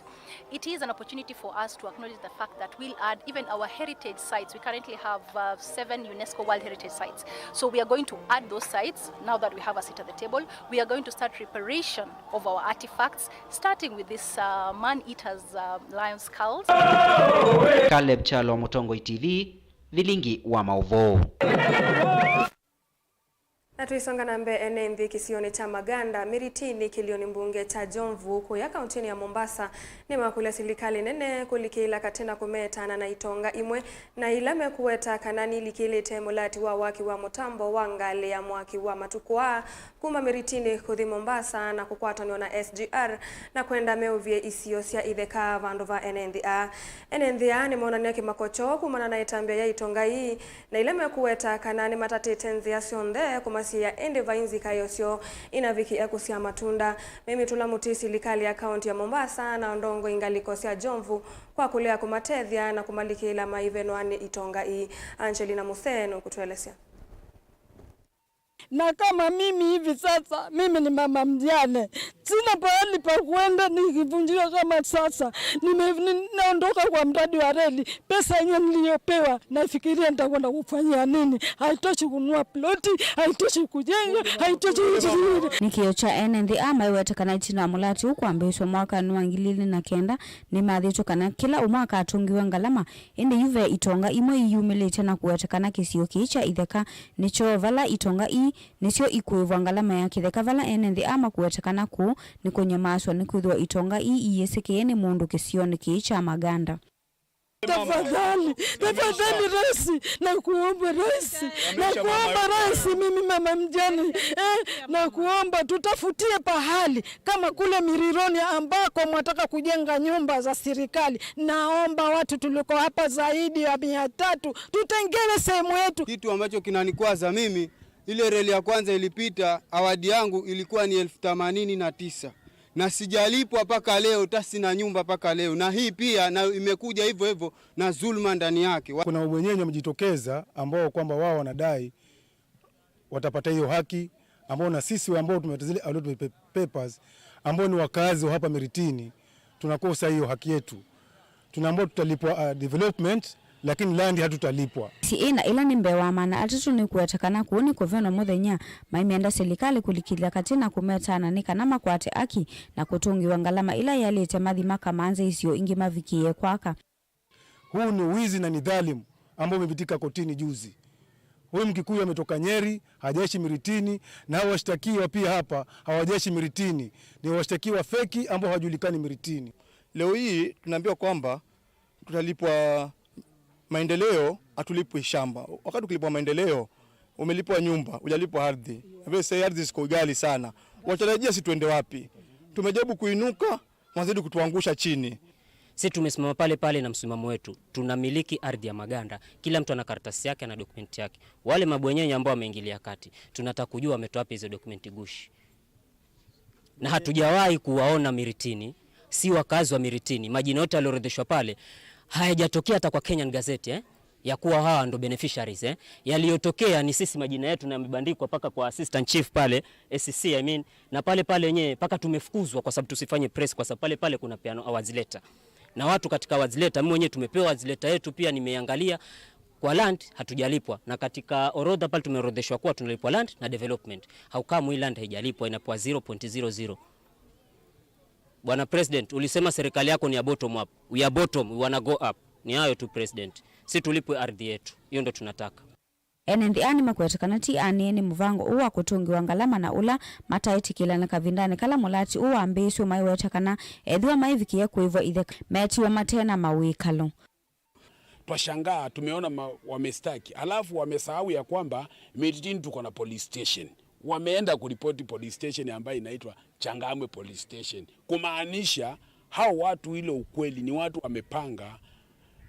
It is an opportunity for us to acknowledge the fact that we'll add even our heritage sites. We currently have uh, seven UNESCO World Heritage Sites. So we are going to add those sites now that we have a seat at the table. We are going to start reparation of our artifacts, starting with this uh, man-eater's uh, lion skulls. Caleb Kyalo, Mũtongoi T V, Vilingi wa Maũvoo. Na tũisonga na mbee, ene nthĩ kĩsionĩ kya Maganda, Mĩritinĩ, kĩlĩonĩ mbunge kya Jomvu, kũya kauntinĩ ya Mombasa, nĩmakũlya silikalĩ nene kũlikĩĩla katĩ na kũmeetana na itonga imwe, na ila mekũweta kana nilikĩlĩte mũlati wa waki wa mũtambo wa ngalĩ ya mwaki wa matukũ aa kuma Mĩritinĩ kũthi Mombasa na kũkwatanw'a na S G R, na kwenda meũvye isio sya itheka vandũ va ene nthĩ aa. Ene nthĩ aa nĩmonany'a kĩmako kyoo kumana na ĩtambya ya itonga ii, na ila mekũweta kana nĩmatatĩte nzĩa syonthe kũmasiĩĩa, ĩndĩ vai nzikaĩo syoo inavikie kũsyaa matunda. Mĩmĩtũla mũtĩ silikalĩ ya kaunti ya Mombasa na ndongoi ngalĩko sya Jomvu kwa kũlea kũmatethya na kũmalikĩĩla maivenwa nĩ itonga ii. Angelina Musee nũkũtũelesya. Na kama mimi hivi sasa, mimi ni mama mjane, sina pahali pa kuenda, nikivunjiwa kama sasa, nime-, ni-, naondoka kwa mradi wa reli, pesa yenye niliyopewa, nafikiria nitakwenda kufanyia nini? Haitoshi kununua ploti, haitoshi kujenga, haitoshi. Nĩ kĩo kya ene nthĩ aa maiweta kana ĩtina wa mũlati ũũ kwambĩĩswa mwakanĩ wa ngili ilĩ na kenda, nĩmathĩtwe kana kĩla ũmwe akatũngĩwe ngalama, ĩndĩ yu ve itonga imwe iyumĩlĩtye na kũweta kana kĩsio kĩĩ kya itheka nĩ kyoo, vala itonga ii nĩsyo ikũĩvwa ngalama ya kĩtheka, vala ene nthĩ aa makũweta kana kũu nĩ kũnyamaaswa nĩkwĩthĩwa itonga ii iyĩsĩkĩe nĩ mũndũ kĩsionĩ kĩĩ kya Maganda. Tafadhali, tafadhali rais, nakuomba rais, nakuomba rais, mimi mama mjane, eh, nakuomba tutafutie pahali kama kule Mirironi ambako mwataka kujenga nyumba za serikali. Naomba watu tuliko hapa zaidi ya mia tatu tutengewe sehemu yetu. Kitu ambacho kinanikwaza mimi, ile reli ya kwanza ilipita, awadi yangu ilikuwa ni elfu themanini na tisa. Na sijalipwa mpaka leo, ta sina nyumba mpaka leo. Na hii pia na imekuja hivyo hivyo na dhuluma ndani yake. Wa- Kuna wenyewe wamejitokeza ambao kwamba wao wanadai watapata hiyo haki, ambao na sisi ambao tumeleta zile allotment pa-, papers, ambao ni wakazi wa hapa Miritini, tunakosa hiyo haki yetu. Tunaambiwa tutalipwa, uh, development, lakini land hatutalipwa. Ĩĩ na ĩla nĩ mbee wa maana atatũ nĩ kũweta kana kũu nĩ kũvenwa mũthenya, maimenda silikalĩ kũlikĩlya katĩ na kũmetana nĩ kana makwate aki na kũtũngĩwa ngalama ila yaĩlĩte mathi makamanze isio ingĩ mavikĩĩe kwaka. Huu ni wizi na ni dhalimu ambao umepitika kotini juzi. Huyu Mkikuyu ametoka Nyeri, hajaishi Miritini, na hao washtakiwa pia hapa hawajaishi Miritini. Ni washtakiwa feki ambao hawajulikani Miritini. Leo hii tunaambiwa kwamba tutalipwa maendeleo, hatulipwi shamba. Wakati ukilipwa maendeleo, umelipwa nyumba, hujalipwa ardhi. Na vile sasa ardhi ziko ghali sana. Watarajia si tuende wapi? Tumejaribu kuinuka, wanazidi kutuangusha chini. Si tumesimama pale pale na msimamo wetu. Tunamiliki ardhi ya Maganda. Kila mtu ana karatasi yake, ana dokumenti yake. Wale mabwenyenye ambao wameingilia kati, tunataka kujua wametoa wapi hizo dokumenti gushi. Na hatujawahi kuwaona Miritini, si wakazi wa Miritini. Majina yote yaliorodheshwa pale hayajatokea hata kwa Kenyan Gazette, eh, ya kuwa hawa ndo beneficiaries, eh. Yaliyotokea ni sisi majina yetu na yamebandikwa paka kwa assistant chief pale, A C C, I mean, na pale pale yenyewe paka tumefukuzwa kwa sababu tusifanye press, kwa sababu pale pale kuna peano awards letter. Na watu katika awards letter, mimi mwenyewe tumepewa awards letter yetu pia, nimeangalia. Kwa land hatujalipwa, na katika orodha pale tumeorodheshwa kuwa tunalipwa land na development. How come hii land haijalipwa, inapewa zero point zero zero? Bwana President, ulisema serikali yako ni ya bottom up. We are bottom, we wanna go up. Ni hayo tu President. Si tulipwe ardhi yetu. Hiyo ndo tunataka. Ene nthĩ aa nĩmakwete kana ti anĩe nĩ mũvango ũũ wa kũtũngĩwa ngalama na ũla mataĩtĩkĩlana kavindanĩ kala mũlati ũũ wambĩĩsw'e, maiweta kana ethĩwa maivikĩe kũĩvwa itheka, meetiwa mate na mawĩkalo. Twashangaa, tumeona ma-, wamestaki. Alafu wamesahau ya kwamba Miritini tuko na police station. Wameenda kuripoti police station ambayo inaitwa Changamwe Police Station. Kumaanisha hao watu, ile ukweli ni watu wamepanga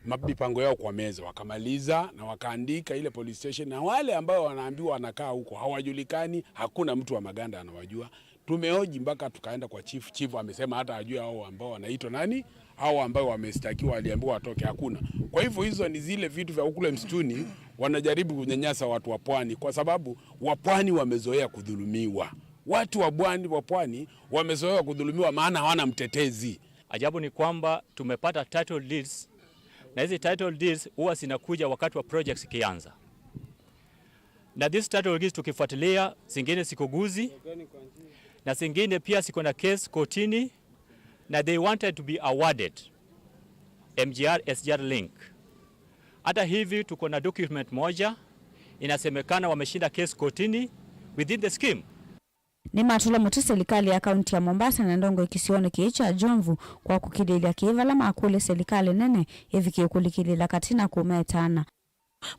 ma-, mipango yao kwa meza, wakamaliza na wakaandika ile police station, na wale ambao wanaambiwa wanakaa huko hawajulikani, hakuna mtu wa Maganda anawajua. Tumeoji mpaka tukaenda kwa chief. Chief amesema hata ajue hao ambao wanaitwa nani, hao ambao wameshtakiwa, aliambiwa watoke, hakuna. Kwa hivyo hizo ni zile vitu vya kule msituni wanajaribu kunyanyasa watu wa pwani, kwa sababu wa pwani wamezoea kudhulumiwa. Watu wa pwani, wa pwani wamezoea kudhulumiwa, maana hawana mtetezi. Ajabu ni kwamba tumepata title deeds, na hizi title deeds huwa zinakuja wakati wa projects ikianza. Na this title deeds tukifuatilia, zingine ziko Gusii, na zingine pia ziko na case kotini, na they wanted to be awarded M G R S G R link. Hata hivi tuko na document moja inasemekana wameshinda case kotini within the scheme. Nĩmatũla mũtĩ silikalĩ ya kaunti ya Mombasa na ndongoi kĩsionĩ kĩĩ kya Jomvu kwa kũkilĩĩlya kĩĩ vala makũlya silikalĩ nene ĩvikĩe kũlikĩlĩĩla katĩ na kũmetana.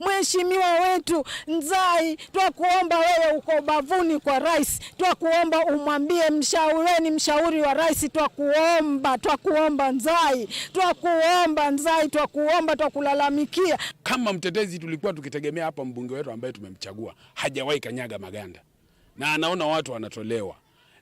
Mheshimiwa wetu Nzai, twakuomba, wewe uko bavuni kwa rais, twakuomba umwambie, mshauri, wewe ni mshauri wa rais, twakuomba, twakuomba Nzai, twakuomba Nzai, twakuomba, twakulalamikia. Kama mtetezi tulikuwa tukitegemea hapa mbunge wetu ambaye tumemchagua, hajawahi kanyaga maganda. Na anaona watu wanatolewa.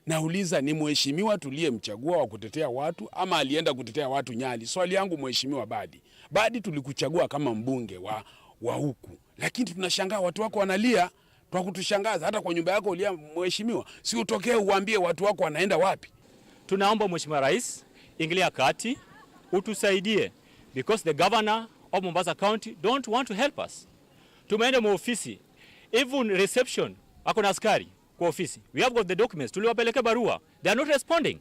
Nauliza, ni mheshimiwa tuliyemchagua wa kutetea watu ama alienda kutetea watu Nyali? Swali yangu, mheshimiwa Badi. Badi, tulikuchagua kama mbunge wa, wa huku. Lakini tunashangaa watu wako wanalia, twa kutushangaza. Hata kwa nyumba yako ulia, mheshimiwa. Si utokee uambie watu wako wanaenda wapi? Tunaomba Mheshimiwa Rais, ingilia kati, utusaidie, because the governor of Mombasa County don't want to help us. Tumeenda maofisi, even reception, wako na askari kwa ofisi. We have got the documents, tuliwapelekea barua. They are not responding.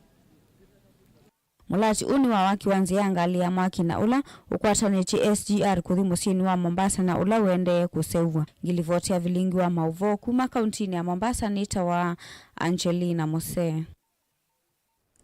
Mũlati ũũ nĩ wa waki wa nzĩa ya ngalĩ ya mwaki na ũla ũkwatanĩtye S G R kũthi mũsyĩnĩ wa Mombasa na ũla ũendee kũseũvw'a. Ngilivoti ya vilingi wa maũvoo kuma kauntinĩ ya Mombasa nĩtawa Angelina Musee.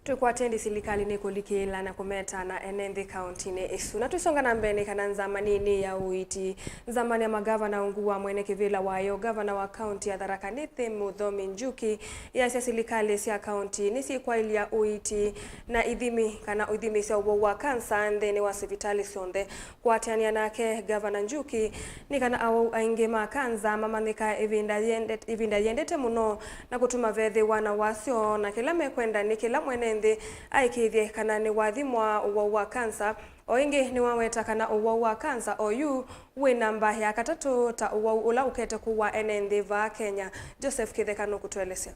Twĩkwatye nthĩ, silikalĩ nĩkũlikĩĩla na kũmeta na ene nthĩ kauntinĩ ĩsu. Na twĩsonga na mbee, nĩ kana nzama nini ya ũiiti, nzamani ya magavana ungu wa mwene kĩvĩla wayo, gavana wa kaunti ya Tharaka Nithi Muthomi Njuki, yasya silikalĩ sya kaunti nĩsyĩkwaĩlya ũiiti na ithimi kana ũthimĩsya ũwau wa kansa nthĩnĩ wa sivitalĩ syonthe. Kũatĩanĩa nake, Gavana Njuki nĩ kana awau aingĩ ma kanza mamanyĩka ĩvinda yende-, ĩvinda yĩendete mũno, na kũtuma vethĩwa na wasyo, na kĩla mekwenda nĩ kĩla mwene nthĩ aĩkĩĩthye kana nĩwathimwa ũwau wa kanza. O ĩngĩ, nĩwaweta kana ũwau wa kanza oyu wĩ namba ya katatũ ta ũwau ũla ũkete kũwa ene nthĩ vaa Kenya. Joseph Kĩtheka nũkũtũelesya.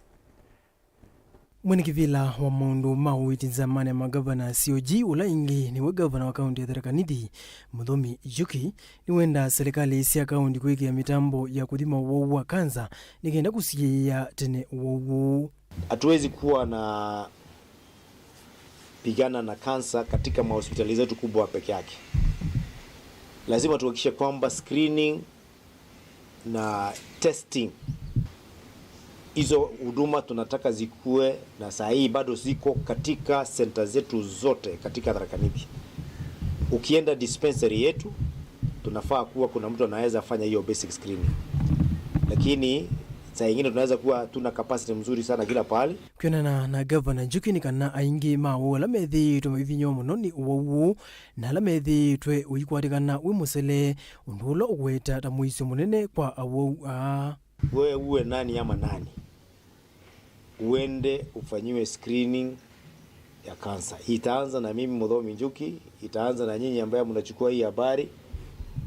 Mwene kĩvĩla wa maũndũ ma ũiiti nzamani ya magavana, C O G, ũla ĩngĩ nĩwe gavana wa kaunti ya Tharaka Nithi, Muthomi Njuki, nĩwendaa silikalĩ sya kaunti kwĩkĩa mĩtambo ya kũthima ũwau wa kanza nĩ kenda kũsiĩĩa tene ũwau ũũ. Hatuwezi kuwa na pigana na kansa katika mahospitali zetu kubwa peke yake. Lazima tuhakikishe kwamba screening na testing, hizo huduma tunataka zikuwe, na saa hii bado ziko katika center zetu zote katika Tharaka Nithi. Ukienda dispensary yetu, tunafaa kuwa kuna mtu anaweza fanya hiyo basic screening, lakini saa ingine tunaweza kuwa tuna capacity mzuri sana kila pahali. Kwĩanana na Gavana Njuki, nĩ kana aingĩ ma ũũ ala methĩĩtwe maivinyĩwa mũno nĩ ũwau ũũ, na ala methĩĩtwe ũikwatĩkana wĩ mũsele, ũndũ ũla ũkũweta ta mũisyo mũnene kwa awau aa. Wewe uwe nani ama nani, uende ufanyiwe screening ya kansa. Itaanza na mimi Muthomi Njuki, itaanza na nyinyi ambaye mnachukua hii habari.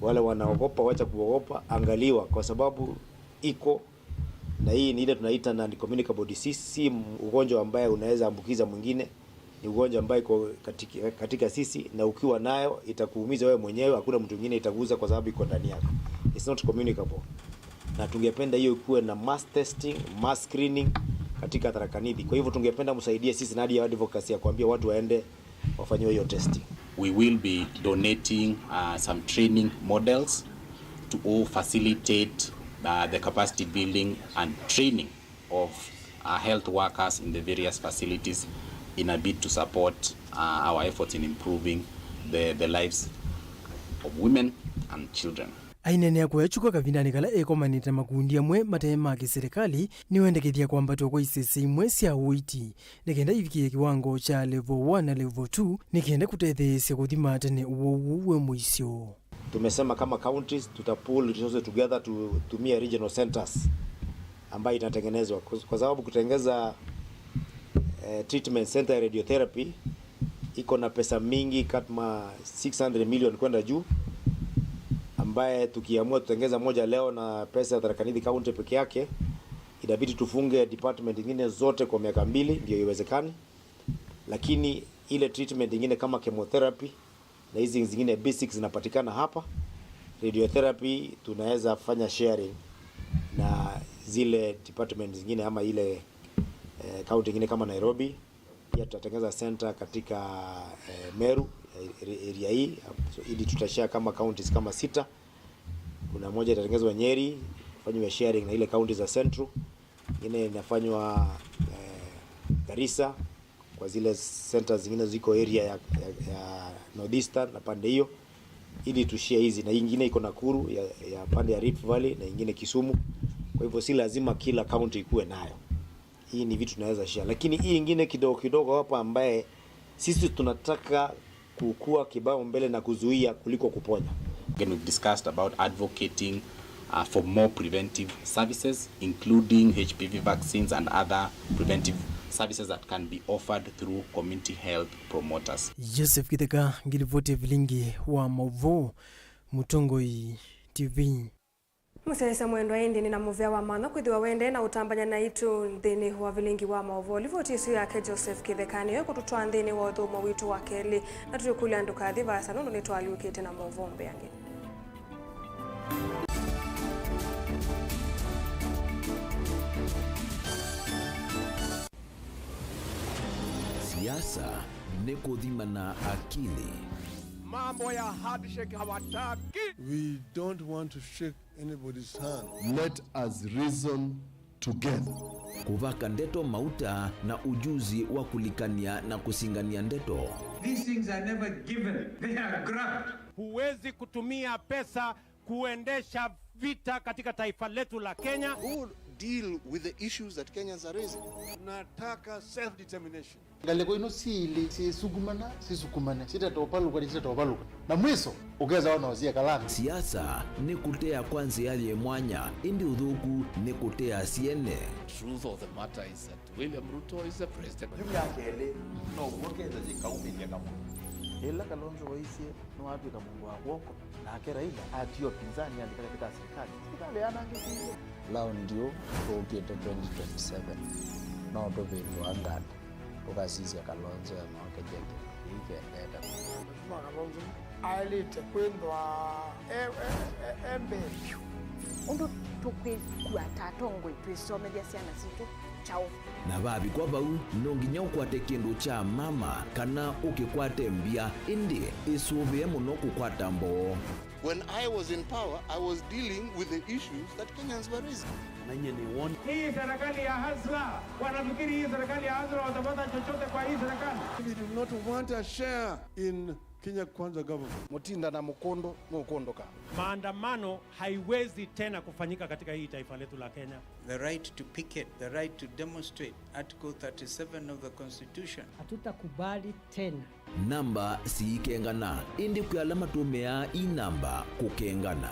Wale wanaogopa, wacha kuogopa, angaliwa, kwa sababu iko, na hii ni ile tunaita non-communicable disease, si ugonjwa ambaye unaweza ambukiza mwingine. Ni ugonjwa ambayo iko katika, katika sisi, na ukiwa nayo itakuumiza wewe mwenyewe, hakuna mtu mwingine itaguza kwa sababu iko ndani yako. It's not communicable. Na tungependa hiyo ikuwe na mass testing, mass screening katika Tharaka Nithi. Kwa hivyo tungependa msaidie sisi na hadi ya advocacy ya kuambia watu waende wafanyiwe hiyo testing. We will be donating, uh, some training models to all facilitate, uh, the capacity building and training of, uh, health workers in the various facilities in a bid to support, uh, our efforts in improving the, the lives of women and children. Aineenea kũya kyuko kavindanĩ kala ekomanĩte na makundi amwe mate ma kĩsilikalĩ, nĩwendekethya kwambatw'a kwa isese imwe sya ũiiti nĩ kenda ivikĩe kĩwango kya level one na level two, nĩ kenda kũtetheesya kũthima tene ũwau ũũ wĩ mũisyo. Tumesema kama counties, tuta pool resources together, tutumie regional centers ambayo inatengenezwa. Kwa, kwa sababu kutengeza Eh, treatment center ya radiotherapy iko na pesa mingi kama six hundred million kwenda juu, ambaye tukiamua tutengeza moja leo na pesa ya Tharaka Nithi County peke yake, itabidi tufunge department nyingine zote kwa miaka mbili, ndio iwezekani. Lakini ile treatment nyingine kama chemotherapy na hizi zingine basics zinapatikana hapa. Radiotherapy tunaweza fanya sharing na zile department zingine ama ile, eh, county nyingine kama Nairobi. Pia tutatengeneza center katika, eh, Meru, eh, area hii, so, ili tutashare kama counties kama sita. Kuna moja itatengenezwa Nyeri, ifanywe sharing na ile county za Central. Ingine inafanywa, eh, Garissa, kwa zile centers zingine ziko area ya, ya, ya Northeastern na pande hiyo, ili tushare hizi, na ingine iko Nakuru ya, ya pande ya Rift Valley, na ingine Kisumu. Kwa hivyo si lazima kila county ikuwe nayo. Hii ni vitu tunaweza share, lakini hii ingine kidogo kidogo hapa ambaye sisi tunataka kukua kibao mbele na kuzuia kuliko kuponya. Again, we've discussed about advocating, uh, for more preventive services, including H P V vaccines and other preventive services that can be offered through community health promoters. Joseph Kitheka, ngilivoti ya vilingi wa mauvoo, Mũtongoi T V. Mũsyaĩĩsya mwendwa, ĩndĩ nĩ na mũvea wa mantha kwĩthĩwa wendee na ũtambany'a naitũ nthĩnĩ wa vilingi wa maũvoo. Livoti ĩsu yake Joseph Kĩtheka nĩyo ĩkũtũtwaa nthĩnĩ wa ũthũmũo witũ wa kelĩ, na tũikũlya ndũkathi vaasa nũndũ nĩtwalyũkĩte na maũvoo mbeange. Siasa nĩ kũthima na akili. Mambo ya handshake hawataki. We don't want to shake anybody's hand. Let us reason together. Kũvaka ndeto mauta na ujuzi wa kũlikany'a na kũsingany'a ndeto. These things are never given. They are grabbed. Huwezi kutumia pesa kuendesha vita katika taifa letu la Kenya. Who deal with the issues that Kenyans are raising? Tunataka self-determination. Ngalĩko ino syĩlĩ syĩsukumana, sisukumane, sitatovalũka, sitatovalũka. Na mwiso, ũkesa ona ũsie kalami. Siasa nĩ kũtea kwa nzĩa yĩ mwanya, ĩndĩ ũthũku nĩ kũtea syene. Truth of the matter is that William Ruto is the president. Yu myaka ĩlĩ, no w'o ketha yĩkaumĩlya kamwe. Ĩla Kalonzo waisye nĩwatw'ĩka mũndũ wa kw'oko, nake Raila atiwa pinzani alika katika serikali. Serikali yanangĩkĩie. Laundi ũ tũkĩte twenty twenty-seven, no tũvĩndũa nganda, tũkasisya Kalonzo emaokethya kĩndũ kĩĩ kĩendete. Mheshimiwa Kalonzo aĩlĩte kwĩthwa e, e, e, e mbee vyũ. Ũndũ tũkwĩkua ta atongoi twĩsomethya syana sitũ kyaũ? Na vavikwa vau, no nginya ũkwate kĩndũ kya mama kana ũkĩkwate mbya, ĩndĩ ĩsũvĩe mũno kũkwata mboo. When I was in power, I was dealing with the issues that Kenyans were raising. Na nyie nĩ won. Hii serikali ya Hasla, wanafikiri hii serikali ya Hasla watapata chochote kwa hii serikali? We do not want a share in Kenya Kwanza government. Mũtinda na mũkũndũ nũkũndũka. Maandamano haiwezi tena kufanyika katika hii taifa letu la Kenya. The right to picket, the right to demonstrate, Article thirty-seven of the Constitution. Hatutakubali tena. Namba siikengana, ĩndĩ kwĩ ala matũmĩaa ii namba kũkengana.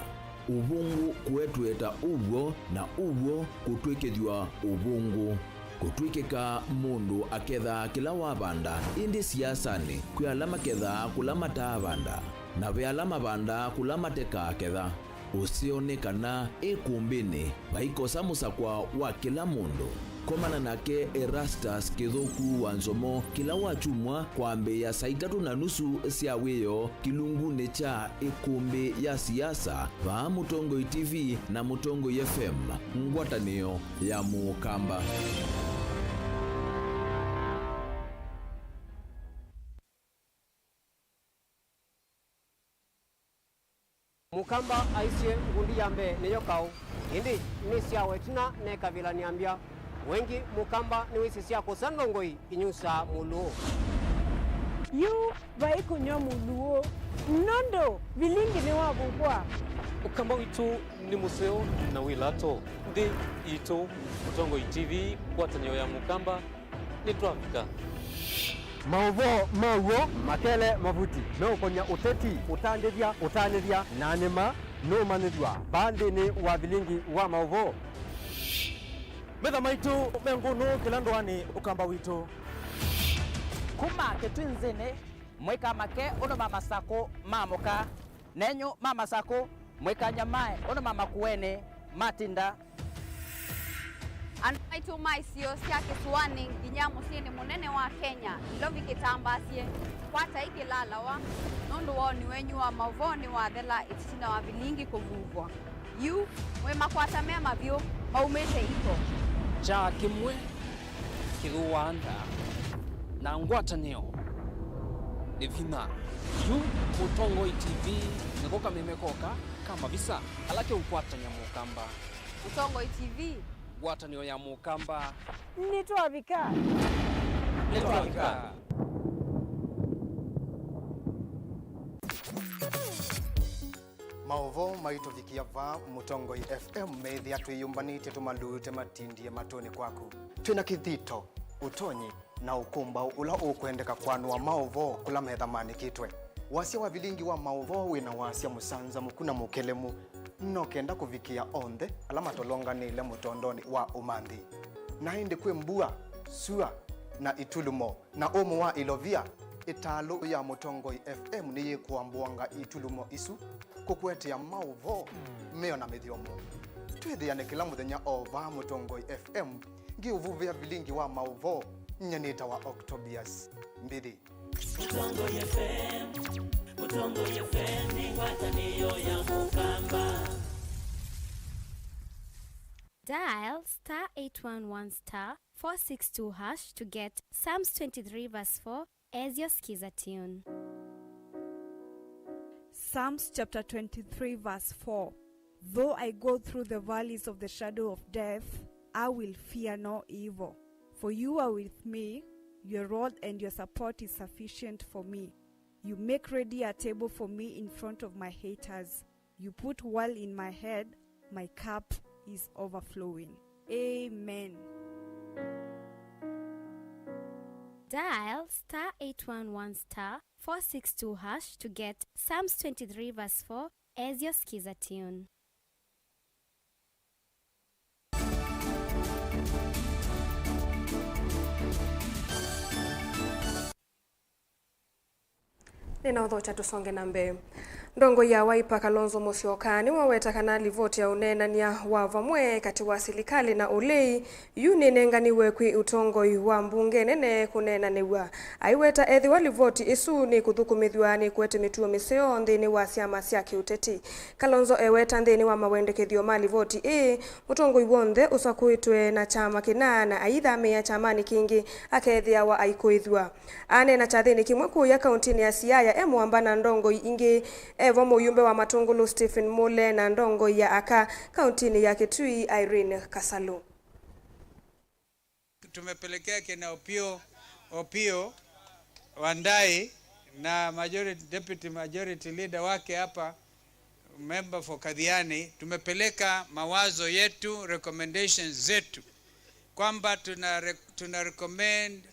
Ũvũngũ kũetweta ũw'o, na ũw'o kũtw'ĩkĩthw'a ũvũngũ. Kũtw'ĩkĩka mũndũ akethaa kĩla wavanda, ĩndĩ siasanĩ kwĩ ala makethaa kũla mataavanda, na ve ala mavandaa kũla matekaaketha. Ũseo nĩ kana ĩkũmbĩnĩ vaikosa mũsakwa wa kĩla mũndũ. Komana nake Erastus Kĩthũku wa Nzomo kĩla wakyumwa kwambĩĩa saa itatũ na nusu sya wĩoo kĩlungunĩ kya ĩkũmbĩ ya siasa vaa Mũtongoi T V na Mũtongoi F M, ngwatanĩo ya Mũkamba. Mũkamba aisye ngundi ya mbee nĩyo kaũ, ĩndĩ nĩ syawa ĩtina mekavĩlanĩa mbya. Wengĩ Mũkamba nĩwĩsĩ sya kũsa ndongoi inyusaa mũlũũ. Yu vai kũnyw'a mũlũũ, nũndũ vilingi nĩwavukwa. Ũkamba witũ nĩ mũseo na wĩ lato. Nthĩ yitũ, Mũtongoi T V, ngwatanĩo ya Mũkamba, nĩtwavika. Maũvoo ma w'o makele mavuti meũkonya ũteti, ũtandĩthya, ũtanĩthya, na nĩma nũũmanyĩthw'a vaa nthĩnĩ wa vilingi wa maũvoo. Metha maitũ me ngũnũ kĩla ndũanĩ Ũkamba witũ. Kuma Kĩtwinzĩnĩ, mũikamake ũndũ ma Masakũ maamũka, nenyu ma Masakũ, mũikanyamae ũndũ ma Makueni matinda. Andũ maitũ ma isio sya kĩsũanĩ nginya mũsyĩnĩ mũnene wa Kenya, Nairobi kĩtambaasye, kwatai kĩlalawa, nũndũ woni wenyu wa maũvoo nĩwathela ĩtina wa vilingi kũvuvwa. Yu, mwĩ makwata mema vyũ, maumĩte iko. Kyaa kĩmwe kĩthũaa nda, na ngwatanĩo nĩ vinya. Yu Mũtongoi T V nĩko kameme koka ka mavisa ala keũkwatany'a Mũkamba. Mũtongoi T V. Ngwatanĩo ya Mũkamba. Nĩtwavika. Nĩtwavika. Maũvoo maitũvikĩa vaa Mũtongoi F M meethĩa twĩyũmbanĩtye tũmalute matindie matũnĩ kwaku. Twĩ na kĩthito, ũtonyi, na ũkũmbaũ ũla ũkwendeka kwanũa maũvoo kũla metha maanĩkĩtwe. Wasya wa vilingi wa maũvoo wĩ na wasya mũsanzamũku na mũkelemu, no kenda kũvikĩa onthe ala matolonganĩle mũtondonĩ wa ũmanthi. Na ĩndĩ kwĩ mbua, sua, na itulumo, na ũmũ wa ilovia, ĩtalũ ya Mũtongoi F M nĩyĩkũambũanga itulumo isu kũkũetea maũvoo, mĩo na mĩthyomo. Twĩthĩane kĩla mũthenya o vaa Mũtongoi F M, ngĩũvuvĩa vilingi wa maũvoo, nyie nĩtawa Octobius Mbithi. Mũtongoi F M, Mũtongoi F M nĩ ngwatanĩo ya Mũkamba. Dial star eight one one star four six two hash to get Psalms twenty-three verse four as your skiza tune. Psalms chapter twenty-three verse four. Though I go through the valleys of the shadow of death, I will fear no evil, for you are with me, your rod and your support is sufficient for me. You make ready a table for me in front of my haters. You put oil in my head, my cup is overflowing. Amen. Dial star eight one one star four six two hash to get Psalms twenty-three verse four as your skiza tune. Nĩnaũthokya tũsonge na mbee. Ndongoi ya Wiper Kalonzo Musyoka nĩwaweta kana livoti ya ũneenany'a wa vamwe katĩ wa silikalĩ na ũlei yu nĩnenganiwe kwĩ ũtongoi wa mbunge nene kũneenanĩw'a. Aiweta ethĩwa livoti ĩsu nĩkũthũkũmĩthw'a nĩkũete mĩtuo mĩseo nthĩnĩ wa syama sya kĩũteti. Kalonzo eweta nthĩnĩ wa mawendekethyo ma livoti ĩĩ, mũtongoi w'onthe ũsakũĩtwe na kyama kĩna na aithamĩĩa kyamanĩ kĩngĩ akeethĩawa aikũĩthw'a. Aneena kyathĩnĩ kĩmwe kũũya kaũntĩnĩ ya Siaya e mũamba na ndongoi ingĩ, evo mũyumbe wa Matũngũlũ Stephen Mule na ndongoi ya aka kaũntĩnĩ ya Kitui Irene Kasalu. Tumepelekea kina Opio, Opio Wandai na majority, deputy majority leader wake hapa, member for Kathiani, tumepeleka mawazo yetu, recommendations zetu, kwamba tuna re-, tuna recommend,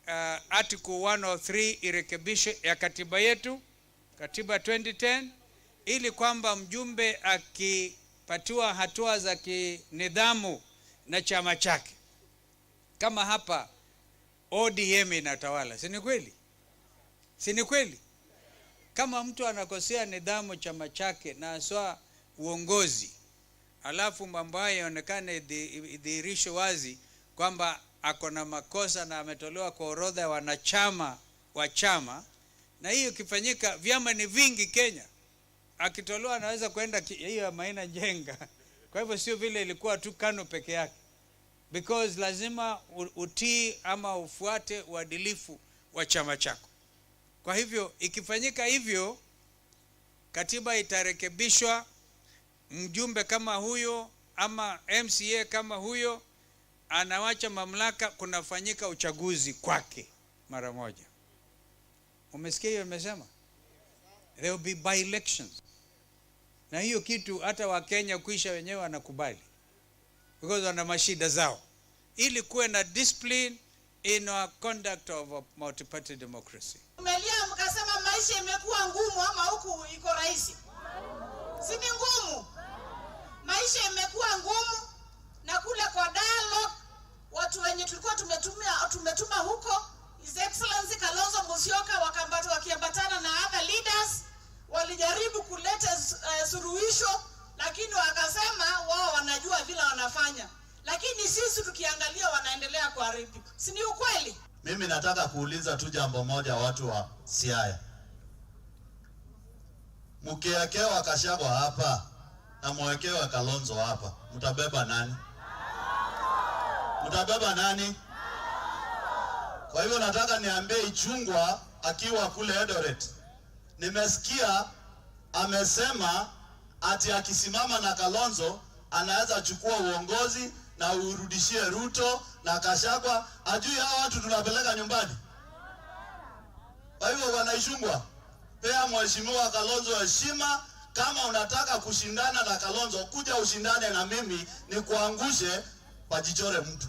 uh, article one oh three irekebishwe ya katiba yetu, katiba twenty ten, ili kwamba mjumbe akipatiwa hatua za kinidhamu na chama chake, kama hapa O D M inatawala, si ni kweli? Si ni kweli? Kama mtu anakosea nidhamu chama chake na haswa uongozi, alafu mambo hayo yaonekane, idhi-, idhihirishwe wazi kwamba ako na makosa na ametolewa kwa orodha ya wanachama wa chama, na hiyo ikifanyika, vyama ni vingi Kenya, akitolewa anaweza kwenda ki-, hiyo ya Maina Njenga. Kwa hivyo sio vile ilikuwa tu KANU peke yake, because lazima u-, utii ama ufuate uadilifu wa chama chako. Kwa hivyo ikifanyika hivyo, katiba itarekebishwa, mjumbe kama huyo ama M C A kama huyo anawacha mamlaka, kunafanyika uchaguzi kwake mara moja. Umesikia hiyo nimesema? There will be by-elections. Na hiyo kitu hata Wakenya kwisha wenyewe wanakubali, because wana mashida zao. Ili kuwe na discipline in our conduct of a multi-party democracy. Umelia mkasema maisha imekuwa ngumu, ama huku iko rahisi? Si ni ngumu? Maisha imekuwa ngumu, na kule kwa dialogue, watu wenye tulikuwa tumetumia, tumetuma huko, His Excellency Kenya. Lakini sisi tukiangalia wanaendelea kuharibu. Si ni ukweli? Mimi nataka kuuliza tu jambo moja, watu wa Siaya. Mkiekewa Gachagua hapa na mwekewe Kalonzo hapa, mtabeba nani? Mtabeba nani? Kwa hivyo nataka niambie Ichung'wah akiwa kule Eldoret. Nimesikia amesema ati akisimama na Kalonzo anaweza chukua uongozi na urudishie Ruto na Gachagua. Ajui hawa watu tunapeleka nyumbani. Kwa hivyo, Bwana Ichung'wah, pea Mheshimiwa Kalonzo heshima. Kama unataka kushindana na Kalonzo, kuja ushindane na mimi, nikuangushe, pajichore mtu.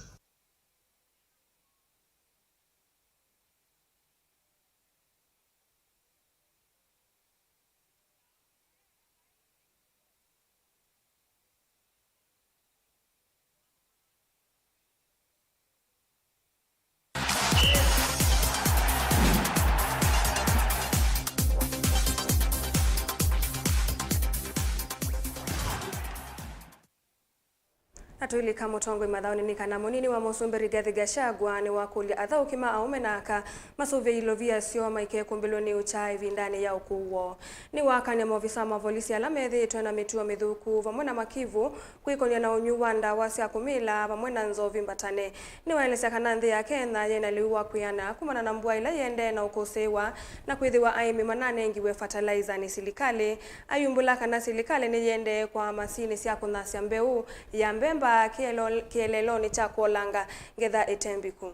Na tũilika mũtongoi mathaũnĩ nĩ kana mũnini wa mũsumbĩ Rigathi Gachagua nĩwakũlya athaũki ma aũme na aka masũvĩe ilovia syoo maikekũmbĩlwe nĩ ũkyaa ĩvindanĩ ya ũkũũ woo. Nĩwakany'a maovisa ma volisi ala methĩĩtwe na mĩtuo mĩthũku vamwe na makivu kwĩkony'a na ũnywi wa ndawa sya kũmila vamwe na nzovi mbatane. Nĩwaelesya kana nthĩ ya Kenya yĩna lĩu wa kwĩana kumana na mbua ĩla yĩendee na ũkũsĩĩwa, na kwĩthĩwa aĩmi mananengiwe fertilizer nĩ silikalĩ. Ayumbũla kana silikalĩ nĩyĩendee kwa masinĩ sya kũnasya mbeũ ya mbemba kĩelo-, kĩeleelonĩ kya kwolanga ngetha ĩte mbiku.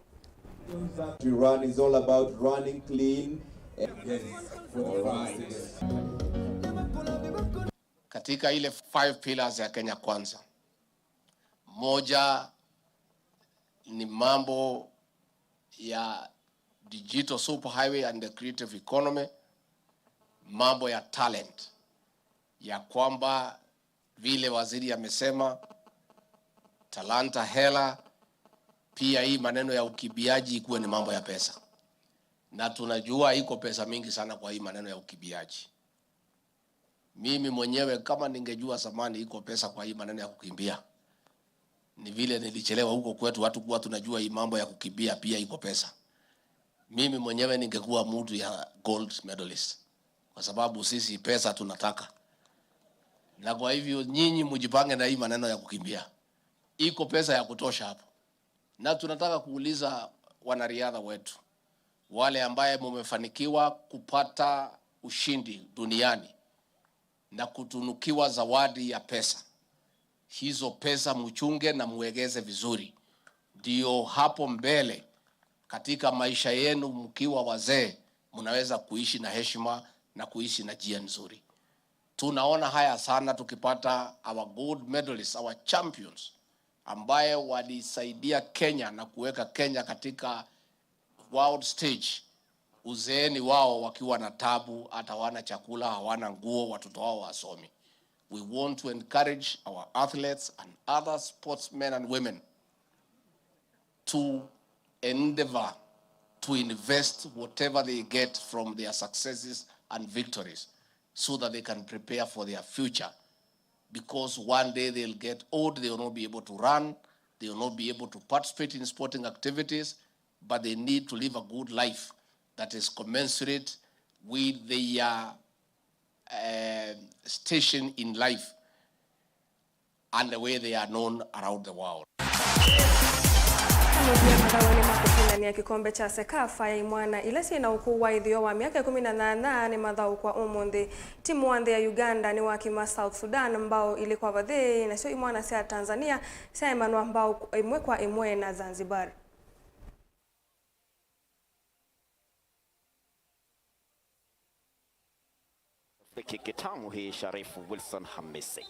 To run is all about running clean. Yes, for the fans. Katika ile five pillars ya Kenya Kwanza, moja ni mambo ya digital superhighway and the creative economy, mambo ya talent, ya kwamba vile waziri amesema, talanta hela, pia hii maneno ya ukimbiaji ikuwe ni mambo ya pesa. Na tunajua iko pesa mingi sana kwa hii maneno ya ukimbiaji. Mimi mwenyewe kama ningejua zamani iko pesa kwa hii maneno ya kukimbia, ni vile nilichelewa huko kwetu, hatukuwa tunajua hii mambo ya kukimbia pia iko pesa. Mimi mwenyewe ningekuwa mtu ya gold medalist, kwa sababu sisi pesa tunataka. Na kwa hivyo nyinyi mjipange na hii maneno ya kukimbia. Iko pesa ya kutosha hapo. Na tunataka kuuliza wanariadha wetu, wale ambaye mumefanikiwa kupata ushindi duniani na kutunukiwa zawadi ya pesa, hizo pesa mchunge na muegeze vizuri, ndio hapo mbele katika maisha yenu mkiwa wazee, mnaweza kuishi na heshima na kuishi na njia nzuri. Tunaona haya sana tukipata our gold medalists, our champions, ambaye walisaidia Kenya na kuweka Kenya katika world stage, uzeeni wao wakiwa na tabu, hata hawana chakula, hawana nguo, watoto wao wasomi. We want to encourage our athletes and other sportsmen and women to endeavor to invest whatever they get from their successes and victories so that they can prepare for their future, because one day they'll get old, they will not be able to run, they will not be able to participate in sporting activities, but they need to live a good life that is commensurate with their, uh, station in life and the way they are known around the world. Na mũthya mathaũnĩ ma kũtindania kĩkombe kya CECAFA ya imwana ila syĩ na ũkũũ wa ĩtheo wa myaka ĩkũmi na nyanya nĩmathaũkwa ũmũnthĩ. Timu wa nthĩ ya Uganda nĩwakima South Sudan mbao ilĩ kwa vathĩ, nasyo imwana sya Tanzania syaemanwa mbao ĩmwe kwa ĩmwe na Zanzibar. Rafiki Kitamu hii Sharifu Wilson Hamisi.